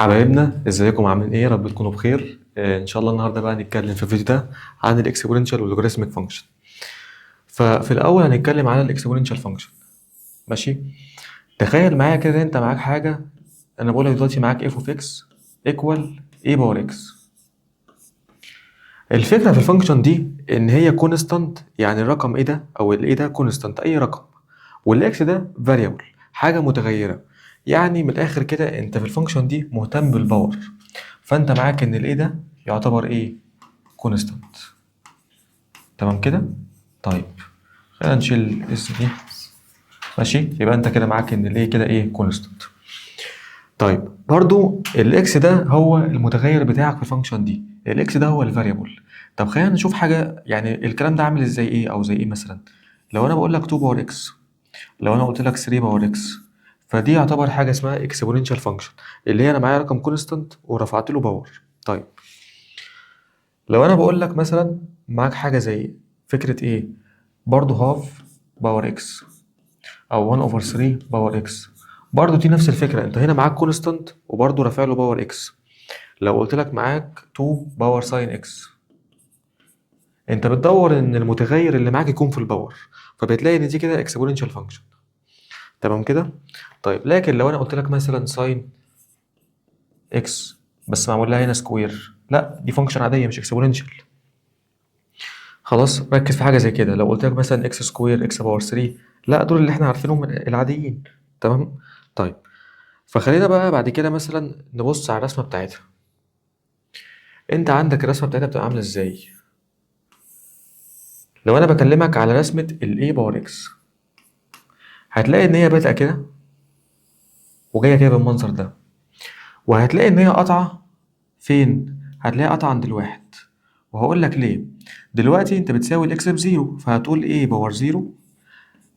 حبايبنا، ازيكم؟ عاملين ايه؟ يا رب تكونوا بخير. ان شاء الله النهارده بقى هنتكلم في الفيديو ده عن ال exponential وال logarithmic function. ففي الاول هنتكلم عن ال exponential function. ماشي، تخيل معايا كده، انت معاك حاجه، انا بقول لك دلوقتي معاك f of x equal a power x. الفكرة في ال function دي ان هي constant، يعني الرقم a ده او ال a ده constant، اي رقم، وال x ده variable، حاجة متغيره. يعني من الاخر كده انت في ال function دي مهتم بال power، فانت معاك ان ال a ده يعتبر ايه؟ constant. تمام كده؟ طيب، خلينا نشيل s دي. ماشي، يبقى انت كده معاك ان ال a كده ايه؟ constant. طيب، برضو ال x ده هو المتغير بتاعك في ال function دي، ال x ده هو ال variable. طب خلينا نشوف حاجه، يعني الكلام ده عامل ازاي، ايه او زي ايه؟ مثلا لو انا بقول لك 2 power x، لو انا قلت لك 3 power x، فدي يعتبر حاجة اسمها exponential function، اللي هي انا معايا رقم constant ورفعت له power. طيب، لو انا بقول لك مثلا معاك حاجة زي فكرة ايه برضو؟ half power x او 1 over 3 power x، برضو دي نفس الفكره، انت هنا معاك constant وبرضو رافع له power x. لو قلت لك معاك 2 power sine x، انت بتدور ان المتغير اللي معاك يكون في ال power، فبتلاقي ان دي كده exponential function. تمام كده؟ طيب، لكن لو انا قلت لك مثلا sine x بس معمول لها هنا square، لا، دي function عادية مش exponential. خلاص، ركز في حاجة زي كده. لو قلت لك مثلا x square، x power 3، لا، دول اللي احنا عارفينهم العاديين. تمام؟ طيب، فخلينا بقى بعد كده مثلا نبص على الرسمة بتاعتها. انت عندك الرسمة بتاعتها بتبقى عامله ازاي؟ لو انا بكلمك على رسمه ال a power x، هتلاقي ان هي بادئه كده وجاية كده بالمنظر ده، وهتلاقي ان هي قطعه فين؟ هتلاقيها قطعه عند الواحد، وهقول لك ليه. دلوقتي انت بتساوي ال x ب zero، فهتقول a power zero.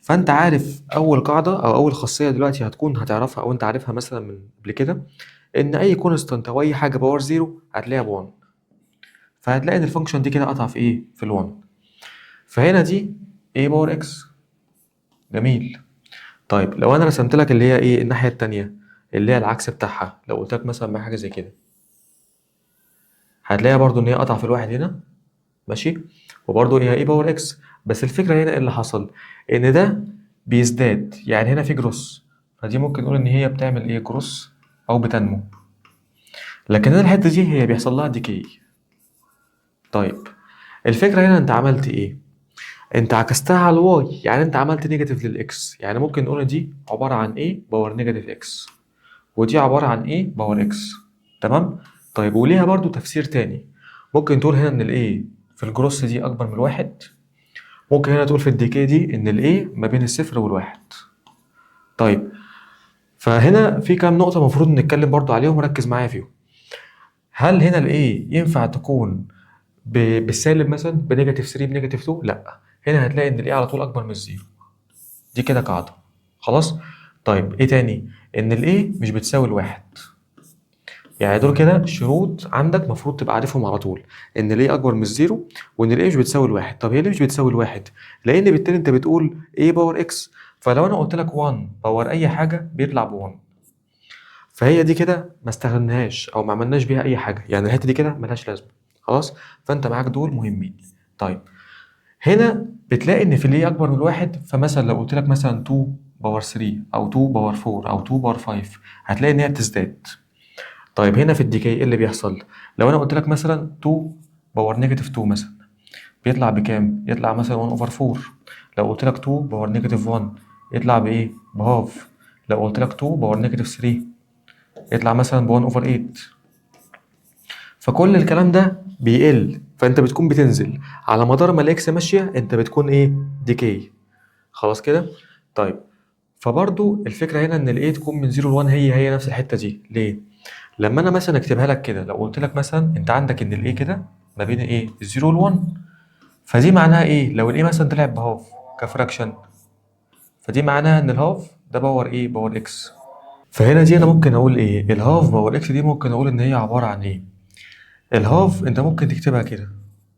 فانت عارف اول قاعدة او اول خاصية دلوقتي هتكون هتعرفها او انت عارفها مثلا من قبل كده، ان اي constant او اي حاجة power zero هتلاقيها ب 1. فهتلاقي ان ال function دي كده قطع في ايه؟ في ال1. فهنا دي a power x. جميل. طيب، لو انا رسمت لك اللي هي ايه؟ الناحية التانية، اللي هي العكس بتاعها، لو قلت لك مثلا مع حاجة زي كده، هتلاقيها برضو ان هي قطع في الواحد هنا. ماشي، وبرضو هي a power x، بس الفكرة هنا ايه اللي حصل؟ ان ده بيزداد، يعني هنا في growth، فدي ممكن نقول ان هي بتعمل ايه؟ growth او بتنمو. لكن هنا الحتة دي هي بيحصل لها decay. طيب، الفكرة هنا انت عملت ايه؟ انت عكستها على ال y، يعني انت عملت negative لل x. يعني ممكن نقول ان دي عبارة عن a power negative x، ودي عبارة عن a power x. تمام؟ طيب، وليها برضو تفسير تاني، ممكن تقول هنا ان ال a في ال growth دي اكبر من الواحد، ممكن هنا تقول في ال decay دي ان ال a ما بين الصفر والواحد. طيب، فهنا في كام نقطة المفروض نتكلم برضو عليهم، ركز معايا فيهم. هل هنا ال a ينفع تكون بالسالب مثلا، ب negative 3، ب negative 2؟ لا، هنا هتلاقي ان ال a على طول اكبر من ال zero، دي كده قاعدة خلاص. طيب، ايه تاني؟ ان ال a مش بتساوي الواحد. يعني دول كده شروط عندك مفروض تبقى عارفهم على طول، ان ال a اكبر من ال zero وان ال a مش بتساوي الواحد. طب هي ليه مش بتساوي الواحد؟ لان بالتالي انت بتقول a power x، فلو انا قلت لك 1 power اي حاجة بيطلع ب 1. فهي دي كده ما استخدمناهاش او ما عملناش بيها اي حاجه، يعني الحتة دي كده ملهاش لازمه. خلاص، فانت معاك دول مهمين. طيب، هنا بتلاقي ان في ال a اكبر من الواحد، فمثلا لو قلت لك مثلا 2 power 3 او 2 power 4 او 2 power 5، هتلاقي ان هي بتزداد. طيب، هنا في ال decay ايه اللي بيحصل؟ لو انا قلت لك مثلا 2 power negative 2 مثلا، بيطلع بكام؟ يطلع مثلا 1 over 4. لو قلت لك 2 power negative 1، يطلع بايه؟ ب half. لو قلت لك 2 power negative 3، يطلع مثلا ب 1 over 8. فكل الكلام ده بيقل، فانت بتكون بتنزل على مدار ما ال x ماشيه، انت بتكون ايه؟ decay. خلاص كده؟ طيب، فبرضو الفكرة هنا ان ال a تكون من 0 ل 1، هي هي نفس الحتة دي. ليه؟ لما انا مثلا اكتبها لك كده، لو قلت لك مثلا انت عندك ان ال a كده ما بين ايه؟ ال 0 وال 1، فدي معناها ايه؟ لو ال a مثلا طلع ب half ك fraction، فدي معناها ان ال half ده power ايه؟ power x. فهنا دي انا ممكن اقول ايه؟ ال half power x دي ممكن اقول ان هي عبارة عن ايه؟ ال half انت ممكن تكتبها كده،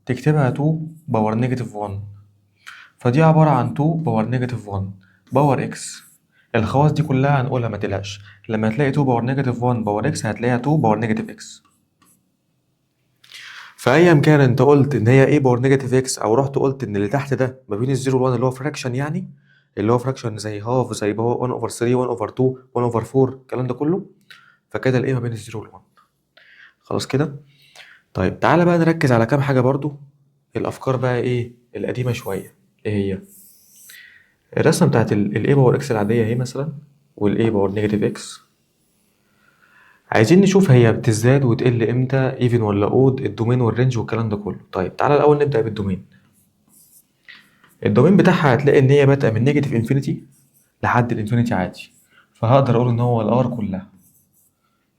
تكتبها 2 power negative 1، فدي عبارة عن 2 power negative 1 power x. الخواص دي كلها هنقولها، ما تقلقش. لما تلاقي 2 power negative 1 power x هتلاقيها 2 power negative x. فايا كان انت قلت ان هي a power negative x، او رحت قلت ان اللي تحت ده ما بين ال zero وال1 اللي هو fraction، يعني اللي هو fraction زي half، زي power 1 over 3، 1 over 2، 1 over 4، الكلام ده كله، فكده ال a ما بين ال zero وال1. خلاص كده. طيب تعالى بقى نركز على كام حاجة برضو، الافكار بقى ايه القديمة شويه. ايه هي الرسمة بتاعت ال a power x العادية اهي مثلا، وال a power negative x؟ عايزين نشوف هي بتزداد وتقل امتى، even ولا odd، ال domain وال range والكلام ده كله. طيب تعالى الاول نبدا بال domain. ال domain بتاعها هتلاقي ان هي بادئه من negative infinity لحد ال infinity عادي، فهقدر اقول ان هو ال R كلها.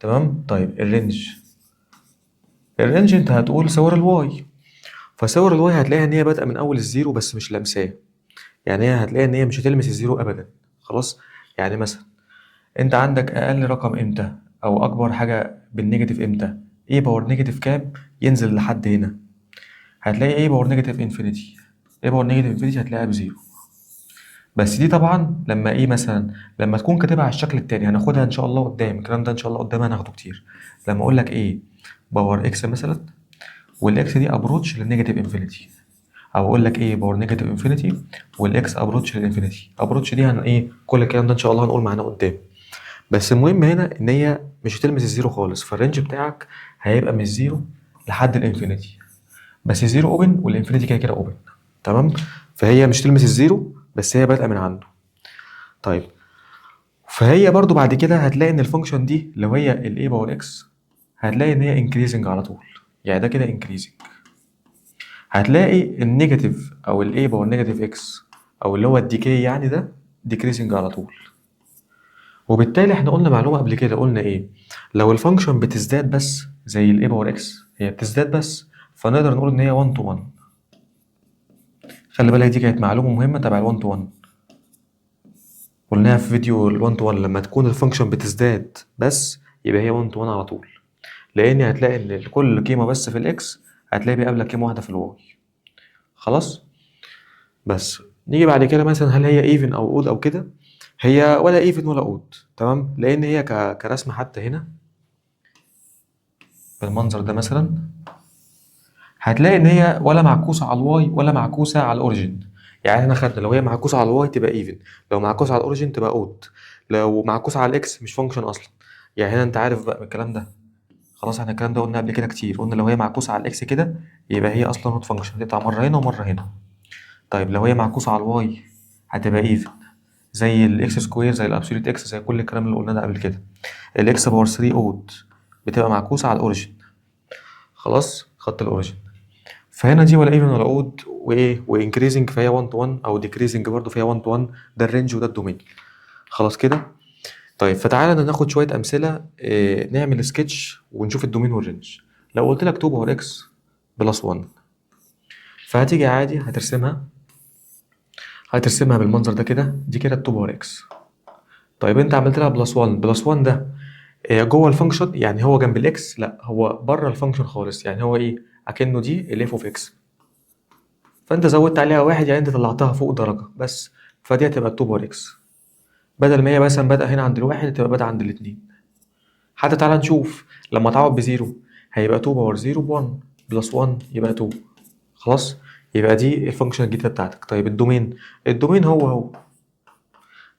تمام. طيب ال range، ال range انت هتقول صور ال y، فصور ال y هتلاقيها ان هي بادئه من اول ال zero بس مش لامساه، يعني هي هتلاقيها ان هي مش هتلمس ال zero ابدا. خلاص، يعني مثلا انت عندك اقل رقم امتى او اكبر حاجة بال negative امتى؟ a power negative كام ينزل لحد هنا؟ هتلاقي a power negative infinity. a power negative infinity هتلاقيها ب zero. بس دي طبعا لما ايه مثلا لما تكون كاتبها على الشكل التاني، هناخدها ان شاء الله قدام، الكلام ده ان شاء الله قدام هناخده كتير. لما اقول لك a power x مثلا وال x دي approach لل negative infinity، او اقول لك a power negative infinity وال x approach لل infinity. approach دي هن ايه، كل الكلام ده ان شاء الله هنقول معناه قدام. بس المهم هنا ان هي مش هتلمس ال zero خالص، فال range بتاعك هيبقى من ال zero لحد ال infinity، بس ال zero open وال infinity كده كده open. تمام. فهي مش تلمس ال zero بس هي بادئه من عنده. طيب فهي برضو بعد كده هتلاقي ان ال function دي لو هي ال a power x هتلاقي ان هي increasing على طول، يعني ده كده increasing. هتلاقي ال negative او ال a power negative x او اللي هو ال decay يعني ده decreasing على طول. وبالتالي احنا قلنا معلومة قبل كده، قلنا ايه؟ لو ال function بتزداد بس زي ال a power x هي بتزداد بس، فنقدر نقول ان هي 1 to 1. خلي بالك دي كانت معلومة مهمة تبع ال 1 to 1، قلناها في فيديو ال 1 to 1. لما تكون ال function بتزداد بس يبقى هي 1 to 1 على طول، لان هتلاقي ان كل قيمة بس في ال x هتلاقي بيقابلك قيمة واحدة في ال y. خلاص. بس نيجي بعد كده مثلا هل هي even او odd او كده؟ هي ولا even ولا odd. تمام. لان هي كرسمه حتى هنا بالمنظر ده مثلا هتلاقي ان هي ولا معكوسة على ال y ولا معكوسة على ال origin. يعني احنا خدنا لو هي معكوسة على ال y تبقى even، لو معكوسة على ال origin تبقى odd، لو معكوسة على ال x مش function اصلا. يعني هنا انت عارف بقى الكلام ده، خلاص احنا الكلام ده قلنا قبل كده كتير. قلنا لو هي معكوسة على ال x كده يبقى هي اصلا not function، هتقطع مرة هنا ومرة هنا. طيب لو هي معكوسة على ال y هتبقى even زي ال x square، زي ال absolute x، زي كل الكلام اللي قلناه ده قبل كده. ال x power 3 odd بتبقى معكوسة على ال origin، خلاص خط ال origin. فهنا دي ولا even ولا odd وايه و increasing فهي 1 to 1، او decreasing برضه فيها 1 to 1. ده ال range وده ال domain. خلاص كده. طيب فتعالى ناخد شوية امثله، إيه نعمل سكتش ونشوف ال domain وال range. لو قلت لك 2 power x plus 1، فهتيجي عادي هترسمها بالمنظر ده كده، دي كده 2 power x. طيب انت عملت لها plus 1، plus 1 ده إيه جوه ال function؟ يعني هو جنب ال x؟ لا، هو بره ال function خالص. يعني هو ايه؟ اكنه دي ال f of x، فانت زودت عليها واحد، يعني انت طلعتها فوق درجه بس. فدي هتبقى 2 power x، بدل ما هي مثلا بادئه هنا عند الواحد تبقى بادئه عند الاتنين. حتى تعالى نشوف لما تعوض ب zero هيبقى 2 power 0 ب 1 plus 1 يبقى 2. خلاص، يبقى دي ال function الجديدة بتاعتك. طيب ال domain، ال domain هو هو،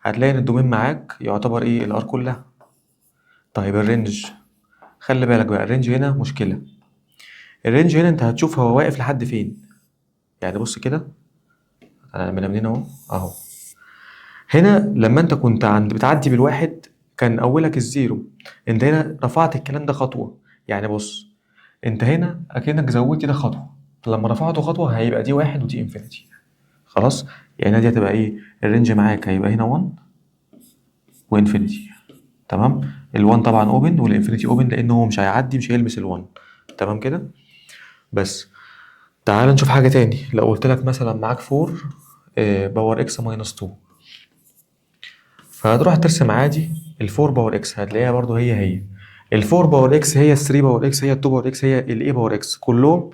هتلاقي ان ال domain معاك يعتبر ايه؟ ال R كلها. طيب ال range، خلي بالك بقى ال range هنا مشكلة. ال range هنا انت هتشوف هو واقف لحد فين. يعني بص كده، انا منين؟ اهو اهو. هنا لما انت كنت عند بتعدي بالواحد كان اولك ال zero، انت هنا رفعت الكلام ده خطوة. يعني بص انت هنا اكنك زودت ده خطوة، فلما رفعته خطوة هيبقى دي واحد ودي infinity. خلاص، يعني دي هتبقى ايه؟ ال range معاك هيبقى هنا 1 و infinity. تمام. ال1 طبعا open وال infinity open لان هو مش هيعدي، مش هيلمس ال1. تمام كده. بس تعال نشوف حاجة تاني. لو قلت لك مثلا معاك 4 power x minus 2، فهتروح ترسم عادي ال 4 power x، هتلاقيها برضو هي هي ال 4 power x، هي ال 3 power x، هي ال 2 power x، هي ال a power x، كلهم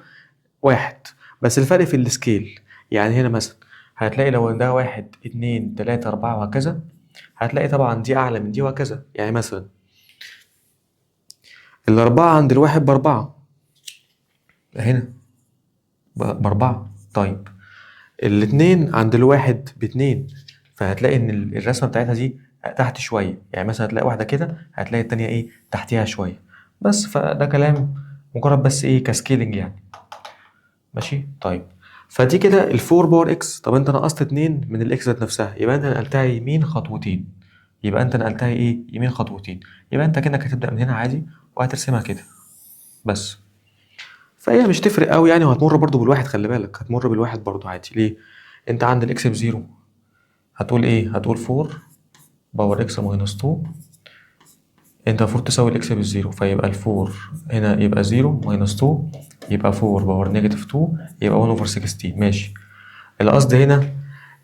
واحد، بس الفرق في ال scale. يعني هنا مثلا هتلاقي لو ده واحد اتنين تلاتة أربعة وهكذا. هتلاقي طبعا دي اعلى من دي وهكذا. يعني مثلا الاربعة عند الواحد باربعة، هنا باربعة. طيب الاتنين عند الواحد باتنين، فهتلاقي ان الرسمة بتاعتها دي تحت شوية. يعني مثلا هتلاقي واحدة كده، هتلاقي التانية ايه تحتيها شوية بس. فده كلام مجرد بس ايه ك scaling يعني. ماشي. طيب فدي كده ال four power x. طب انت نقصت 2 من ال x ذات نفسها، يبقى انت نقلتها يمين خطوتين، يبقى انت نقلتها ايه يمين خطوتين، يبقى انت كأنك هتبدأ من هنا عادي وهترسمها كده بس. فهي مش تفرق قوي يعني، وهتمر برضو بالواحد، خلي بالك هتمر بالواحد برضو عادي. ليه؟ انت عند ال x ب zero هتقول ايه؟ هتقول 4 power x minus 2، انت المفروض تساوي ال x بال zero، فيبقى ال four هنا يبقى 0 minus 2 يبقى 4 power negative 2 يبقى 1 over 16. ماشي. القصد هنا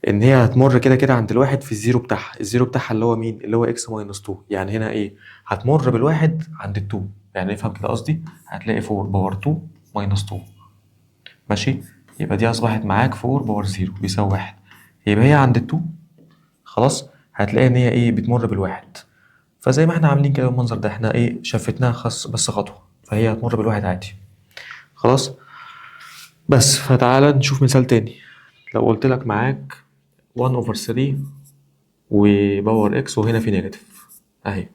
ان هي هتمر كده كده عند الواحد في ال zero بتاعها، ال zero بتاعها اللي هو مين؟ اللي هو x minus 2. يعني هنا ايه؟ هتمر بالواحد عند ال 2، يعني افهم كده قصدي، هتلاقي 4 power 2 minus 2. ماشي. يبقى دي اصبحت معاك 4 power 0 بيساوي 1، يبقى هي عند ال 2 خلاص. هتلاقي ان هي ايه؟ بتمر بالواحد. فزي ما احنا عاملين كده بالمنظر ده، احنا ايه شفتناها خص بس خطوة، فهي هتمر بالواحد عادي خلاص بس. فتعالى نشوف مثال تاني. لو قلت لك معاك 1 over 3 و power x وهنا في negative اهي.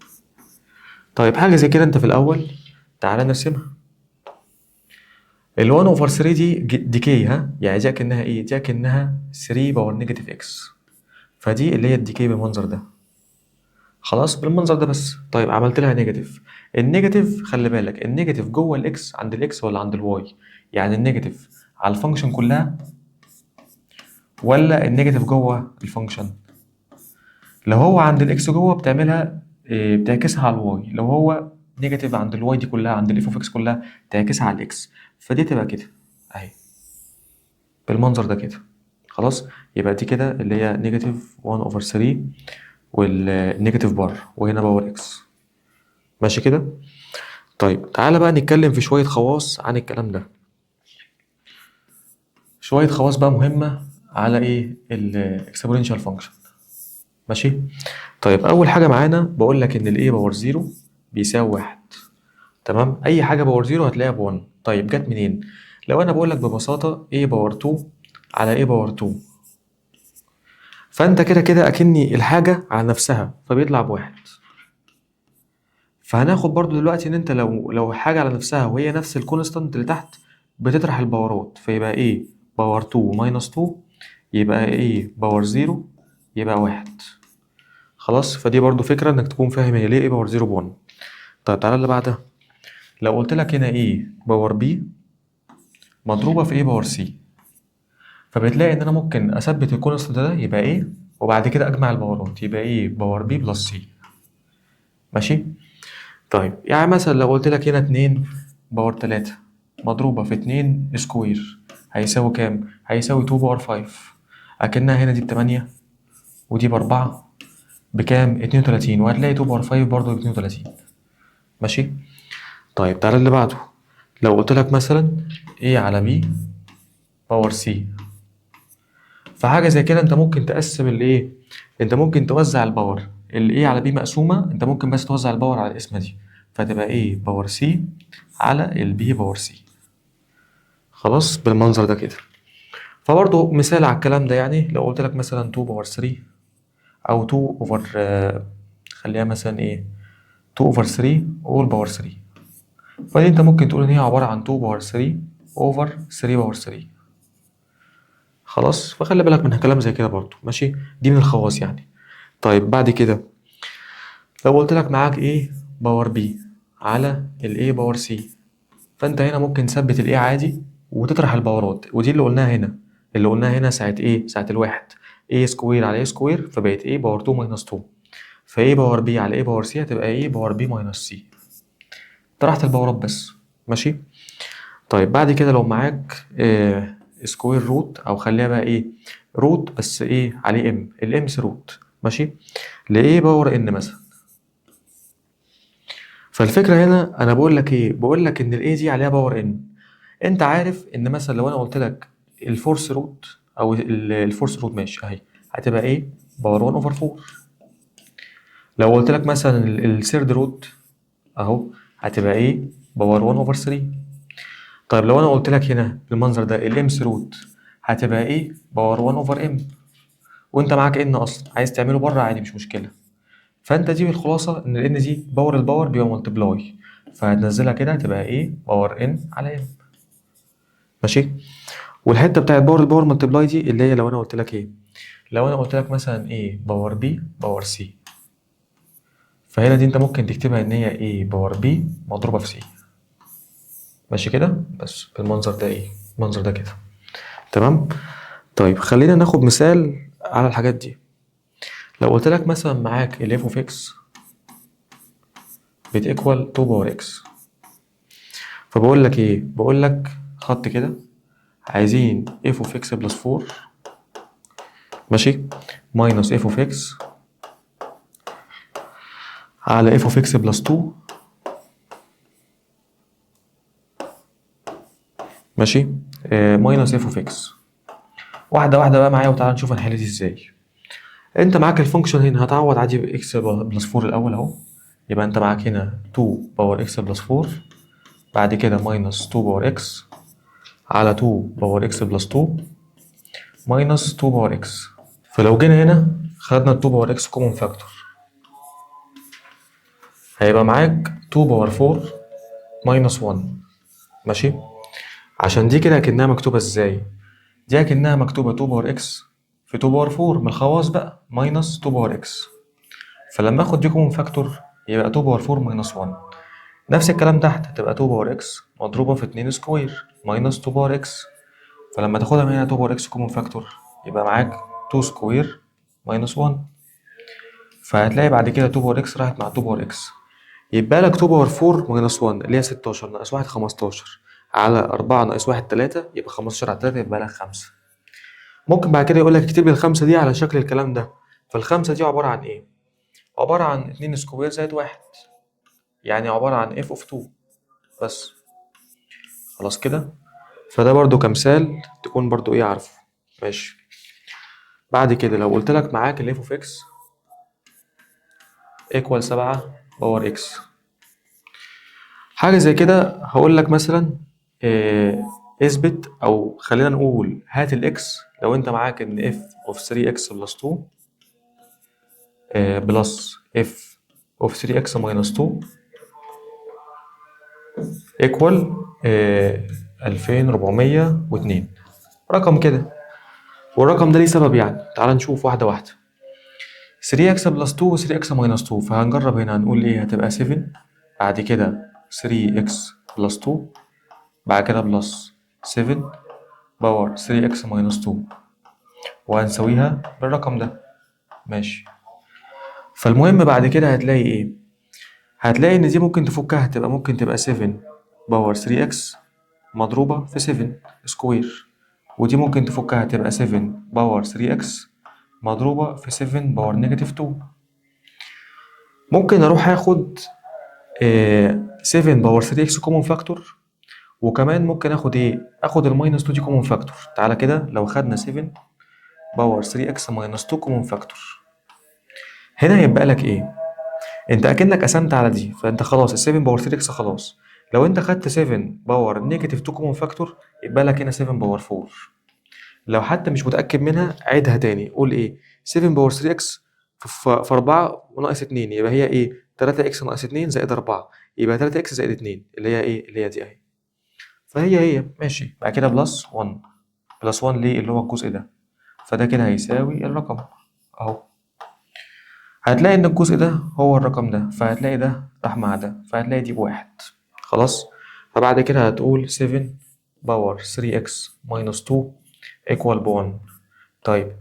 طيب حاجة زي كده انت في الاول تعالى نرسمها. ال 1 over 3 دي decay، ها، يعني دي اكنها ايه؟ دي اكنها 3 power negative x، فدي اللي هي ال decay بالمنظر ده خلاص، بالمنظر ده بس. طيب عملت لها negative، ال negative خلي بالك ال negative جوه ال x عند ال x ولا عند ال y؟ يعني ال negative على ال function كلها ولا ال negative جوه ال function؟ لو هو عند ال x جوه بتعملها إيه؟ بتعكسها على ال y. لو هو negative عند ال y دي كلها، عند ال f of x كلها، تعكسها على ال x. فدي تبقى كده اهي بالمنظر ده كده خلاص. يبقى دي كده اللي هي negative 1 over 3 وال negative بره وهنا power x. ماشي كده. طيب تعالى بقى نتكلم في شوية خواص عن الكلام ده، شوية خواص بقى مهمة على ايه؟ ال exponential function. ماشي. طيب اول حاجة معانا بقول لك ان ال a power 0 بيساوي 1. تمام، اي حاجة power 0 هتلاقيها ب 1. طيب جت منين؟ لو انا بقول لك ببساطة a power 2 على a power 2، فانت كده كده اكني الحاجة على نفسها فبيطلع بواحد. فهناخد برضو دلوقتي ان انت لو حاجة على نفسها وهي نفس ال constant اللي تحت بتطرح ال power ات، فيبقى a power 2 minus 2 يبقى a power 0 يبقى واحد خلاص. فدي برضو فكرة انك تكون فاهم هي ليه a power 0 ب 1. طيب تعالى اللي بعدها. لو قلت لك هنا a power b مضروبة في a power c، فبتلاقي ان انا ممكن اثبت ال constant ده يبقى a، وبعد كده اجمع ال power ات يبقى a power b plus c. ماشي. طيب يعني مثلا لو قلت لك هنا 2 power 3 مضروبة في 2 square هيساوي كام؟ هيساوي 2 power 5، أكنها هنا دي بتمانية ودي بأربعة، بكام؟ 32، وهتلاقي 2 power 5 برضه ب32. ماشي. طيب تعالى اللي بعده. لو قلت لك مثلا A على B power C، فحاجة زي كده انت ممكن تقسم الايه؟ انت ممكن توزع ال power، ال A على B مقسومة، انت ممكن بس توزع ال power على القسمة دي، فتبقى A power C على ال B power C خلاص بالمنظر ده كده. فبرضه مثال على الكلام ده، يعني لو قلت لك مثلا 2 power 3 او 2 over، خليها مثلا ايه 2 over 3 all power 3، فدي انت ممكن تقول ان هي عبارة عن 2 power 3 over 3 power 3 خلاص. فخلي بالك من كلام زي كده برضو. ماشي، دي من الخواص يعني. طيب بعد كده لو قلت لك معاك A power B على ال A power C، فانت هنا ممكن تثبت ال A عادي وتطرح ال power ات، ودي اللي قلناها هنا، اللي قلناها هنا ساعة ايه؟ ساعة الواحد A square على A square، فبقت A power 2 minus 2، ف A power B على A power C هتبقى A power B minus C، طرحت ال power ات بس. ماشي. طيب بعد كده لو معاك square root، او خليها بقى ايه root بس ايه عليه m، ال mth root، ماشي، ل a power n مثلا. فالفكرة هنا انا بقول لك ايه؟ بقول لك ان ال a دي عليها power n. انت عارف ان مثلا لو انا قلت لك ال fourth root او ال fourth root، ماشي، اهي هتبقى ايه power 1 over 4. لو قلت لك مثلا ال third root اهو هتبقى a power 1 over 3. طيب لو انا قلت لك هنا بالمنظر ده ال mth root هتبقى a power 1 over m، وانت معاك n اصلا عايز تعمله بره عادي مش مشكله. فانت دي بالخلاصه ان ال n دي power ال power بيبقى multiply، فهتنزلها كده هتبقى a power n على m. ماشي؟ والحتة بتاعت power ال power multiply دي اللي هي لو انا قلت لك ايه، لو انا قلت لك مثلا a power b power c، فهنا دي انت ممكن تكتبها ان هي a power b مضروبة في c. ماشي كده؟ بس بالمنظر ده ايه، المنظر ده كده. تمام. طيب خلينا ناخد مثال على الحاجات دي. لو قلت لك مثلا معاك ال f of x بت equal 2 power x، فبقول لك ايه؟ بقول لك خط كده عايزين f of x plus 4، ماشي، minus f of x على f of x plus 2، ماشي، minus f of x. واحدة واحدة بقى معايا وتعالى نشوف هنحل دي ازاي. انت معاك ال function هنا هتعوض عادي ب x plus 4 الاول اهو، يبقى انت معاك هنا 2 power x plus 4، بعد كده minus 2 power x على 2 power x plus 2 minus 2 power x. فلو جينا هنا خدنا 2 power x common factor، هيبقى معاك 2 power 4 minus 1. ماشي؟ عشان دي كده اكنها مكتوبة ازاي؟ دي اكنها مكتوبة 2 power x في 2 power 4 من الخواص بقى minus 2 power x. فلما اخد دي common factor يبقى 2 power 4 minus 1. نفس الكلام تحت هتبقى 2 power x مضروبة في 2 square minus 2 power x. فلما تاخدها من هنا 2 power x common factor يبقى معاك 2 square minus 1. فهتلاقي بعد كده 2 power x راحت مع 2 power x، يبقى لك 2 power 4 minus 1 اللي هي 16 ناقص 1 15 على 4 ناقص 1 3، يبقى 15 على 3 يبقى لك 5. ممكن بعد كده يقول لك اكتب لي الخمسة دي على شكل الكلام ده. فالخمسة دي عبارة عن ايه؟ عبارة عن 2 square زائد 1، يعني عبارة عن f of 2 بس. خلاص كده. فده برضو كمثال تكون برضو ايه عارفه. ماشي. بعد كده لو قلت لك معاك ال f of x equal 7 power x، حاجة زي كده، هقول لك مثلا اثبت او خلينا نقول هات ال x لو انت معاك ان f of 3x plus 2 plus f of 3x minus 2 equal 2402، رقم كده، والرقم ده ليه سبب يعني. تعال نشوف واحدة واحدة. 3x plus 2 و 3x minus 2، فهنجرب هنا هنقول ايه؟ هتبقى 7 بعد كده 3x plus 2 بعد كده plus 7 power 3x minus 2، وهنساويها بالرقم ده. ماشي. فالمهم بعد كده هتلاقي ايه؟ هتلاقي ان دي ممكن تفكها، تبقى ممكن تبقى 7 power 3x مضروبة في 7 square، ودي ممكن تفكها تبقى 7 power 3x مضروبة في 7 power negative 2. ممكن اروح اخد 7 power 3x common factor، وكمان ممكن اخد ايه؟ اخد ال minus 2 دي common factor. تعالى كده لو خدنا 7 power 3x minus 2 common factor، هنا هيبقى لك ايه؟ انت اكنك قسمت على دي، فانت خلاص ال 7 power 3x خلاص. لو انت خدت 7 power negative 2 common factor يبقى لك هنا 7 power 4. لو حتى مش متاكد منها عيدها تاني، قول ايه؟ 7 power 3x في 4 وناقص 2، يبقى هي ايه؟ 3 x ناقص 2 زائد 4، يبقى 3 x زائد 2 اللي هي ايه؟ اللي هي دي اهي. فهي هي ماشي. بعد كده plus 1، plus 1 ليه؟ اللي هو الجزء ده. فده كده هيساوي الرقم اهو. هتلاقي ان الجزء ده هو الرقم ده، فهتلاقي ده راح مع ده، فهتلاقي دي بواحد خلاص. فبعد كده هتقول 7 power 3x minus 2 equal ب 1. طيب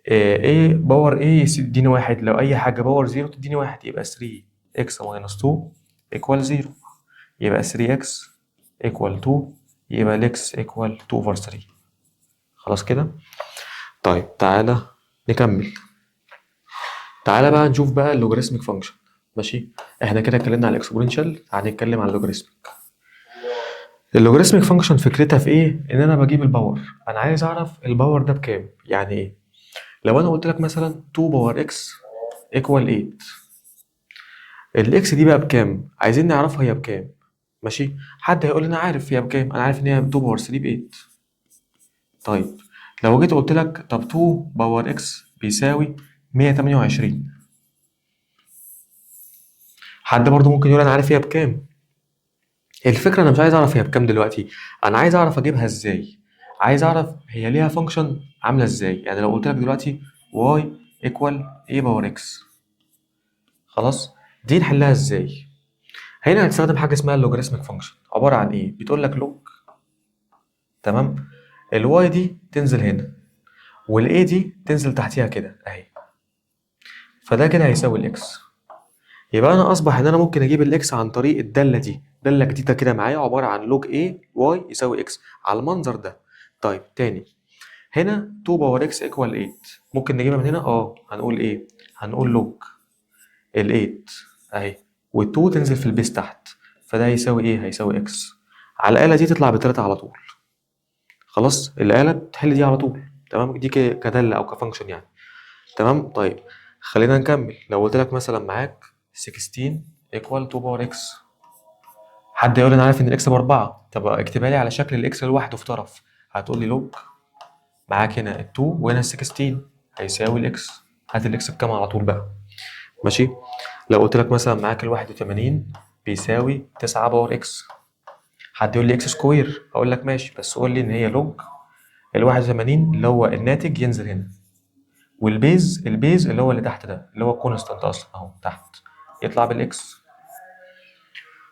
ايه power ايه تديني واحد؟ لو اي حاجة power 0 تديني واحد، يبقى 3x minus 2 equal 0، يبقى 3x equal 2، يبقى ال x equal 2 over 3. خلاص كده. طيب تعالى نكمل. تعالى بقى نشوف بقى ال logarithmic function. ماشي، احنا كده اتكلمنا على ال exponential، هنتكلم على ال logarithmic. ال logarithmic function فكرتها في ايه؟ ان انا بجيب ال power، انا عايز اعرف ال power ده بكام. يعني ايه؟ لو انا قلت لك مثلا 2 power x equal 8. ال x دي بقى بكام؟ عايزين نعرفها هي بكام. ماشي، حد هيقول لي انا عارف هي بكام، انا عارف ان هي 2 power 3 ب 8. طيب لو جيت قلت لك طب 2 power x بيساوي 128، حد برضو ممكن يقول انا عارف هي بكام. الفكرة انا مش عايز اعرف هي بكام دلوقتي، انا عايز اعرف اجيبها ازاي، عايز اعرف هي ليها function عامله ازاي. يعني لو قلت لك دلوقتي y equal a power x، خلاص دي نحلها ازاي؟ هنا هتستخدم حاجة اسمها ال logarithmic function. عبارة عن ايه؟ بتقول لك log، تمام، ال y دي تنزل هنا وال a دي تنزل تحتيها كده اهي، فده كده هيساوي ال x. يبقى انا اصبح ان انا ممكن اجيب ال x عن طريق الدالة دي، داله جديدة كده معايا عبارة عن log a y يساوي x على المنظر ده. طيب تاني هنا 2 power x equal 8، ممكن نجيبها من هنا. هنقول ايه؟ هنقول log ال 8 اهي وال2 تنزل في ال base تحت، فده هيساوي ايه؟ هيساوي x. على الآلة دي تطلع بتلاتة على طول. خلاص الآلة بتحل دي على طول، تمام، دي كدالة أو ك function يعني، تمام. طيب خلينا نكمل. لو قلت لك مثلا معاك 16 equal 2 power x، حد يقول لي انا عارف ان ال x باربعة، طب اكتبها لي على شكل ال x لوحده في طرف. هتقول لي log معاك هنا ال 2 وهنا ال 16 هيساوي ال x، هات ال x بكام على طول بقى. ماشي، لو قلت لك مثلا معاك ال 81 بيساوي 9 power x، حد يقول لي x square، اقول لك ماشي بس قول لي ان هي log ال 81 اللي هو الناتج ينزل هنا، وال base ال base اللي هو اللي تحت ده اللي هو constant اصلا اهو تحت يطلع بال x.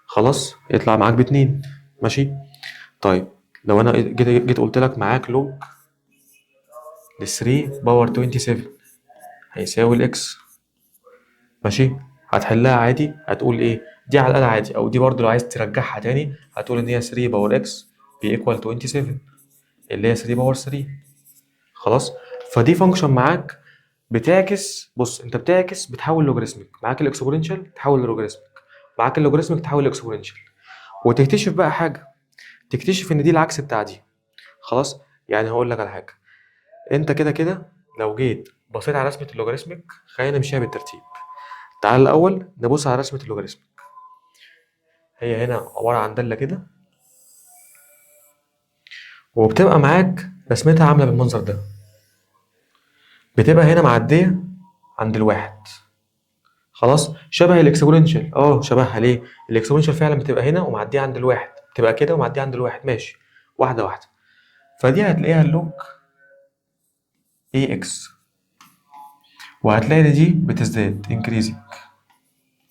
خلاص يطلع معاك باتنين. ماشي، طيب لو انا جيت قلت لك معاك log ل 3 power 27 هيساوي ال x. ماشي، هتحلها عادي، هتقول ايه؟ دي على الآلة عادي، او دي برضو لو عايز ترجعها تاني هتقول ان هي 3 power x بي equal 27 اللي هي 3 power 3. خلاص، فدي function معاك بتعكس، بص انت بتعكس، بتحول logarithmic، معاك ال exponential تحول logarithmic، معاك ال logarithmic تحول exponential، وتكتشف بقى حاجة، تكتشف ان دي العكس بتاع دي. خلاص، يعني هقول لك على حاجة، انت كده كده لو جيت بصيت على رسمه ال logarithmic، خلينا نمشيها بالترتيب. تعال الاول نبص على رسمه ال logarithmic. هي هنا عبارة عن داله كده، وبتبقى معاك رسمتها عامله بالمنظر ده، بتبقى هنا معدية عند الواحد. خلاص، شبه ال exponential. شبهها ليه؟ ال exponential فعلا بتبقى هنا ومعديه عند الواحد، بتبقى كده ومعديه عند الواحد. ماشي، واحدة واحدة. فدي هتلاقيها ال log a x، وهتلاقي ان دي بتزداد increasing.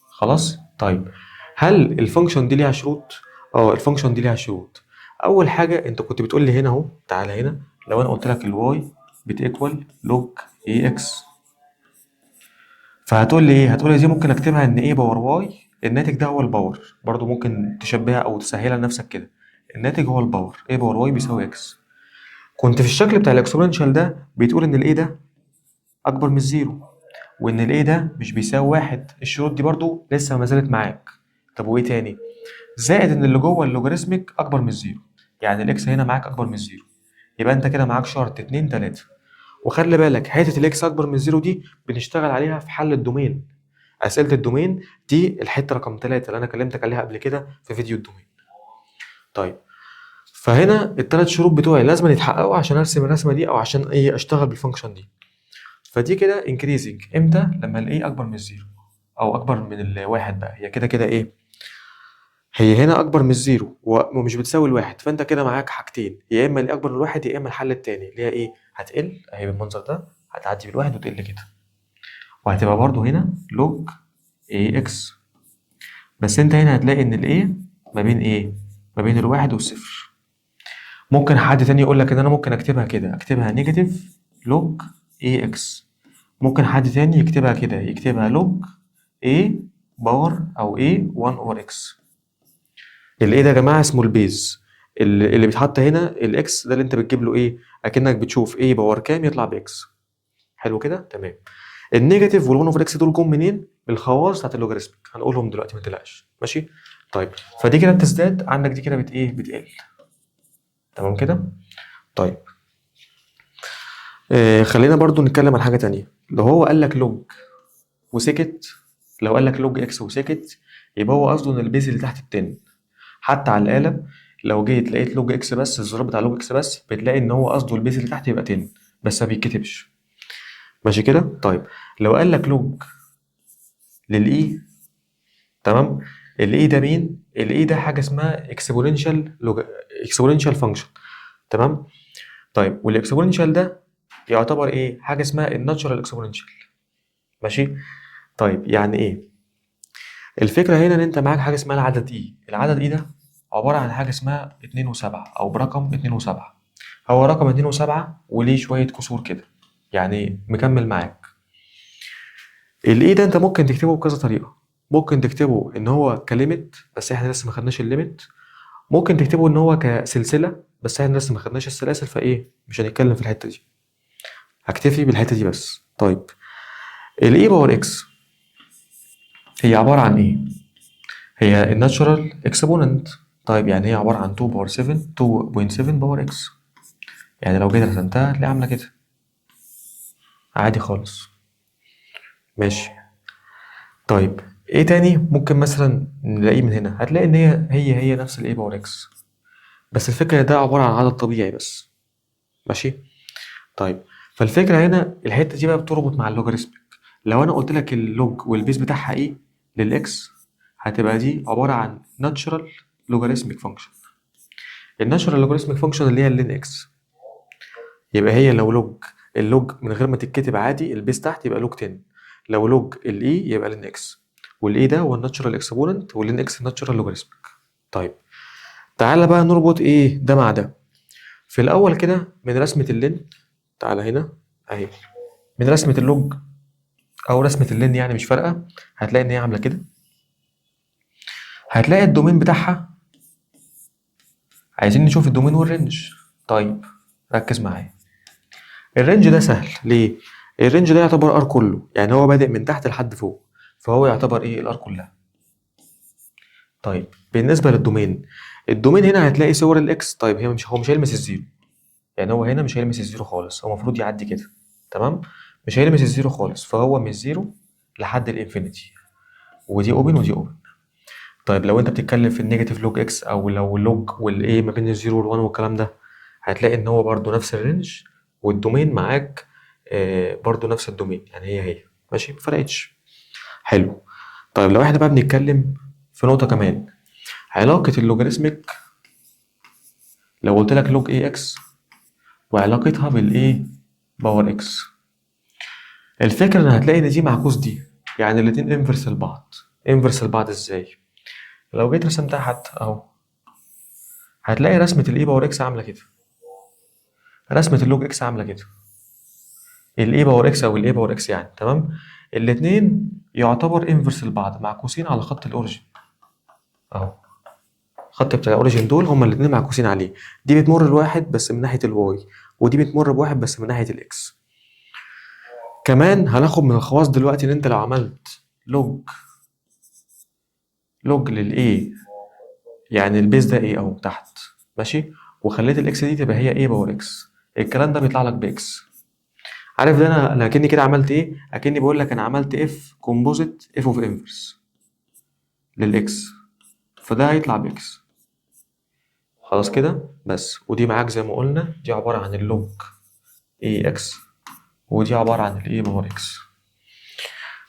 خلاص، طيب هل ال function دي ليها شروط؟ ال function دي ليها شروط. اول حاجة انت كنت بتقول لي هنا اهو، تعالى هنا، لو انا قلت لك ال y بت equal log a x، فهتقول لي ايه؟ هتقول لي دي ممكن اكتبها ان a power y، الناتج ده هو ال power، برضو ممكن تشبهها او تسهلها لنفسك كده، الناتج هو ال power، a power y بيساوي x. كنت في الشكل بتاع ال exponential ده بتقول ان ال a ده اكبر من ال zero، وان ال a ده مش بيساوي واحد. الشروط دي برضو لسه ما زالت معاك. طب وايه تاني؟ زائد ان اللي جوه ال logarithmic اكبر من ال zero، يعني ال x هنا معاك اكبر من ال zero. يبقى انت كده معاك شرط اتنين تلاتة. وخلي بالك حتة ال x اكبر من ال zero دي بنشتغل عليها في حل ال domain، اسئلة ال domain دي الحتة رقم 3 اللي انا كلمتك عليها قبل كده في فيديو ال domain. طيب فهنا الثلاث شروط بتوعي لازم يتحققوا عشان ارسم الرسمة دي، او عشان ايه اشتغل بال function دي. فدي كده increasing امتى؟ لما ال a اكبر من ال zero او اكبر من الواحد بقى، هي كده كده ايه؟ هي هنا اكبر من ال zero ومش بتساوي الواحد، فانت كده معاك حاجتين، يا اما ال a اكبر من الواحد، يا اما الحل التاني اللي هي ايه؟ هتقل اهي بالمنظر ده، هتعدي بالواحد وتقل كده، وهتبقى برضو هنا log a x، بس انت هنا هتلاقي ان ال a ما بين ايه؟ ما بين الواحد والصفر. ممكن حد تاني يقول لك ان انا ممكن اكتبها كده، اكتبها negative log a x. ممكن حد تاني يكتبها كده، يكتبها log a power او a 1 over x. ال a ده يا جماعة اسمه ال base، اللي بيتحط هنا ال x ده اللي انت بتجيب له ايه؟ اكنك بتشوف a power كام يطلع ب x. حلو كده، تمام. ال negative وال1 over x دول جم منين؟ بالخواص بتاعت ال logarithmic، هنقولهم دلوقتي ما تقلقش. ماشي، طيب فدي كده بتزداد عندك، دي كده بت ايه؟ بتقل. تمام كده. طيب خلينا برضو نتكلم عن حاجة تانية. لو هو قال لك log وسكت، لو قال لك log x وسكت يبقى هو قصده ان ال base اللي تحت ب 10. حتى على الآلة لو جيت لقيت log x بس، الزرار بتاع log x بس، بتلاقي ان هو قصده ال base اللي تحت يبقى 10 بس ما بيتكتبش. ماشي كده؟ طيب لو قال لك log لل e، تمام؟ ال e ده مين؟ ال e ده حاجة اسمها exponential log، exponential function، تمام؟ طيب وال exponential ده يعتبر ايه؟ حاجة اسمها ال natural exponential. ماشي؟ طيب يعني ايه؟ الفكرة هنا ان انت معاك حاجة اسمها العدد e. العدد e ده عبارة عن حاجة اسمها 2 و7، او برقم 2 و7. هو رقم 2 و7 وليه شوية كسور كده، يعني مكمل معاك. ال e ده انت ممكن تكتبه بكذا طريقه. ممكن تكتبه ان هو ك limit، بس احنا لسه ما خدناش ال limit. ممكن تكتبه ان هو كسلسله، بس احنا لسه ما خدناش السلاسل، فايه مش هنتكلم في الحتة دي، هكتفي بالحتة دي بس. طيب ال e power x هي عبارة عن ايه؟ هي ال natural exponent. طيب يعني هي عبارة عن 2 power 7، 2.7 power x. يعني لو جيت رسمتها هتلاقيها عامله كده عادي خالص. ماشي. طيب ايه تاني ممكن مثلا نلاقيه من هنا؟ هتلاقي ان هي نفس ال a power x، بس الفكرة ده عبارة عن عدد طبيعي بس. ماشي. طيب فالفكرة هنا الحتة دي بقى بتربط مع ال logarithmic. لو انا قلت لك ال log وال base بتاعها e لل x، هتبقى دي عبارة عن natural logarithmic function. ال natural logarithmic function اللي هي ال ln x، يبقى هي لو log ال log من غير ما تتكتب عادي ال base تحت يبقى log 10. لو log ال e يبقى ln x، وال e ده هو ال natural exponent وال ln x natural logarithmic. طيب تعالى بقى نربط ايه ده مع ده. في الاول كده من رسمه ال ln، تعالى هنا اهي، من رسمه ال log او رسمه ال ln يعني مش فارقه، هتلاقي ان هي عامله كده. هتلاقي ال domain بتاعها، عايزين نشوف ال domain وال range. طيب ركز معايا، ال range ده سهل ليه؟ ال range ده يعتبر R كله، يعني هو بادئ من تحت لحد فوق، فهو يعتبر ايه؟ ال R كلها. طيب بالنسبة لل domain، ال domain هنا هتلاقي صور ال x. طيب هي مش هو مش هيلمس ال zero، يعني هو هنا مش هيلمس ال zero خالص، هو المفروض يعدي كده، تمام؟ مش هيلمس ال zero خالص، فهو من ال zero لحد ال infinity، ودي open ودي open. طيب لو انت بتتكلم في ال negative log x، او لو log والايه ما بين ال zero وال1 والكلام ده، هتلاقي ان هو برضو نفس ال range وال domain معاك برضو نفس ال domain، يعني هي هي. ماشي، مفرقتش. حلو. طيب لو احنا بقى بنتكلم في نقطة كمان، علاقة ال logarithmic، لو قلت لك log a x وعلاقتها بال a power x، الفكرة ان هتلاقي ان دي معكوس دي، يعني الاتنين inverse لبعض. inverse لبعض ازاي؟ لو جيت رسمتها حتى اهو، هتلاقي رسمة ال a power x عاملة كده، رسمة ال log x عاملة كده، ال a power x او ال a power x يعني، تمام؟ الاتنين يعتبر inverse لبعض، معكوسين على خط ال origin اهو، خط بتاع ال origin دول هما الاتنين معكوسين عليه. دي بتمر الواحد بس من ناحية ال y، ودي بتمر بواحد بس من ناحية ال x. كمان هناخد من الخواص دلوقتي ان انت لو عملت log log لل a، يعني ال base ده a اهو تحت، ماشي، وخليت ال x دي تبقى هي a power x، الكلام ده بيطلع لك ب x. عارف ده انا اكني كده عملت ايه؟ اكني بقول لك انا عملت f composite f of inverse لل x، فده هيطلع ب x. خلاص كده بس. ودي معاك زي ما قلنا دي عبارة عن ال log a x، ودي عبارة عن ال a power x.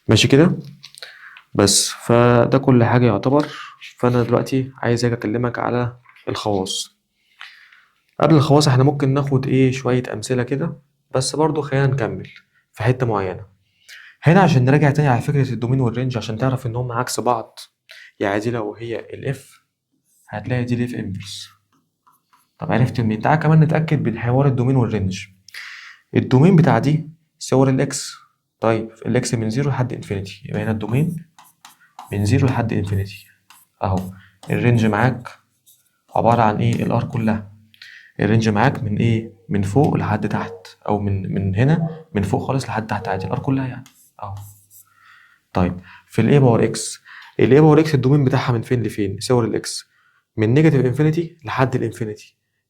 ماشي كده بس. فده كل حاجة يعتبر. فأنا دلوقتي عايز أجي أكلمك على الخواص. قبل الخواص احنا ممكن ناخد ايه شوية أمثلة كده بس، برضو خلينا نكمل في حتة معينة هنا عشان نراجع تاني على فكرة ال domain وال range، عشان تعرف إن هم عكس بعض. يعني دي لو هي ال f هتلاقي دي ال f inverse. طب عرفت منين؟ تعالى كمان نتأكد من حوار ال domain وال range. ال domain بتاع دي صور ال x. طيب ال x من zero لحد infinity، يبقى هنا ال domain من zero لحد infinity اهو. ال range معاك عبارة عن ايه؟ ال R كلها. ال range معاك من ايه؟ من فوق لحد تحت، او من هنا من فوق خالص لحد تحت عادي، ال R كلها يعني اهو. طيب في ال a power x، ال a power x ال domain بتاعها من فين لفين؟ صور ال x من negative infinity لحد ال infinity،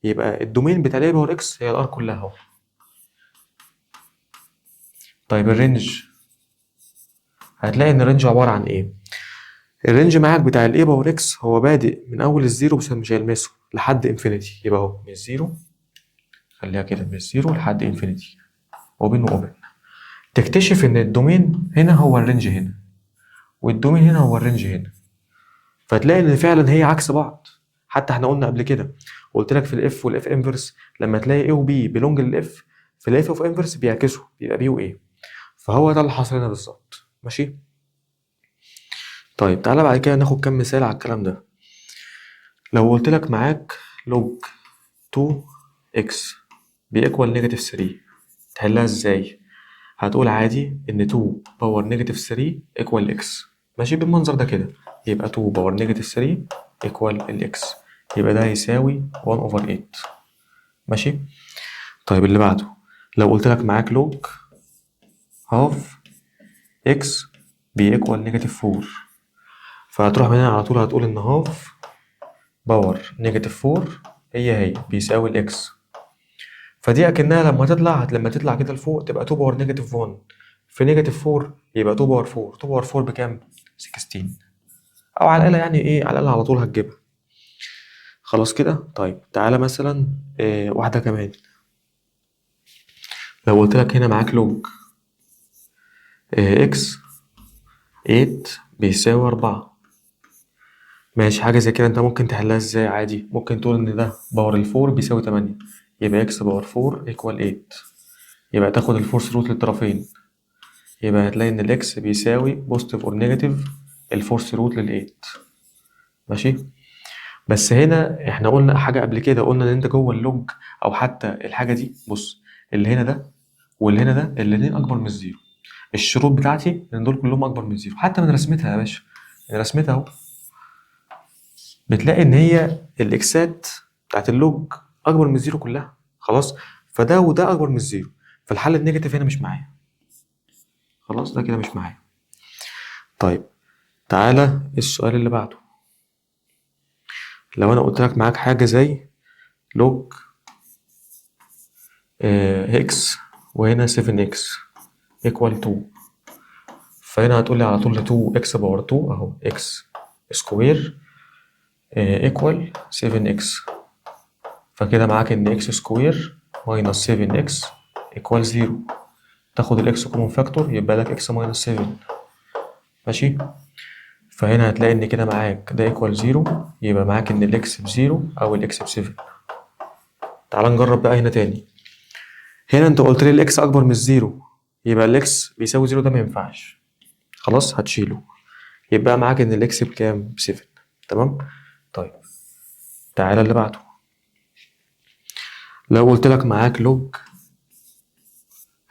يبقى ال domain بتاع ال a power x هي ال R كلها اهو. طيب ال range هتلاقي ان ال range عبارة عن ايه؟ ال range معاك بتاع ال a power x هو بادئ من اول ال zero بس مش هيلمسه لحد infinity. يبقى اهو من ال zero، خليها كده من ال zero لحد infinity، open و open. تكتشف ان ال domain هنا هو ال range هنا، وال domain هنا هو ال range هنا، فتلاقي ان فعلا هي عكس بعض. حتى احنا قلنا قبل كده، قلت لك في ال f وال f inverse، لما تلاقي a و b belong لل f، في ال f of inverse بيعكسوا، بيبقى b و a. فهو ده اللي حصل هنا بالظبط، ماشي؟ طيب، تعالى بعد كده ناخد كام مثال على الكلام ده. لو قلت لك معاك log 2 x بي equal negative 3، تحلها ازاي؟ هتقول عادي ان 2 power negative 3 equal x، ماشي؟ بالمنظر ده كده، يبقى 2 power negative 3 equal ال x، يبقى ده هيساوي 1 over 8، ماشي؟ طيب، اللي بعده، لو قلت لك معاك log half x بي equal negative 4، فهتروح من هنا على طول هتقول ان half power negative 4 هي هي بيساوي ال x. فدي اكنها لما تطلع كده لفوق تبقى 2 power negative 1 في negative 4، يبقى 2 power 4. 2 power 4 بكام؟ 16. او على الاقل يعني ايه، على الاقل على طول هتجيبها. خلاص كده؟ طيب، تعالى مثلا واحدة كمان. لو قلت لك هنا معاك log x 8 بيساوي 4، ماشي؟ حاجة زي كده انت ممكن تحلها ازاي؟ عادي، ممكن تقول ان ده power ال four بيساوي 8، يبقى x power 4 equal 8، يبقى تاخد ال fourth root للطرفين، يبقى هتلاقي ان ال x بيساوي positive or negative ال fourth root لل 8، ماشي؟ بس هنا احنا قلنا حاجة قبل كده، قلنا ان انت جوه ال log او حتى الحاجة دي، بص، اللي هنا ده واللي هنا ده الاتنين اكبر من ال zero. الشروط بتاعتي ان دول كلهم اكبر من ال zero. حتى من رسمتها يا باشا، من رسمتها اهو، بتلاقي ان هي ال x ات بتاعت ال log اكبر من ال zero كلها، خلاص؟ فده وده اكبر من ال zero، فالحل ال negative هنا مش معايا، خلاص؟ ده كده مش معايا. طيب، تعالى السؤال اللي بعده. لو انا قلت لك معاك حاجة زي log x وهنا 7 x equal 2، فهنا هتقول لي على طول 2 x power 2 اهو x square equal 7 x. فكده معاك ان x square minus 7 x equal 0. تاخد ال x common factor، يبقى لك x minus 7، ماشي؟ فهنا هتلاقي ان كده معاك ده equal 0، يبقى معاك ان ال x ب zero او ال x ب 7. تعال نجرب بقى هنا تاني. هنا انت قلت لي ال x اكبر من ال zero، يبقى ال x بيساوي zero ده ما ينفعش، خلاص هتشيله. يبقى معاك ان ال x بكام؟ ب 7، تمام؟ طيب، تعالى اللي بعده. لو قلت لك معاك log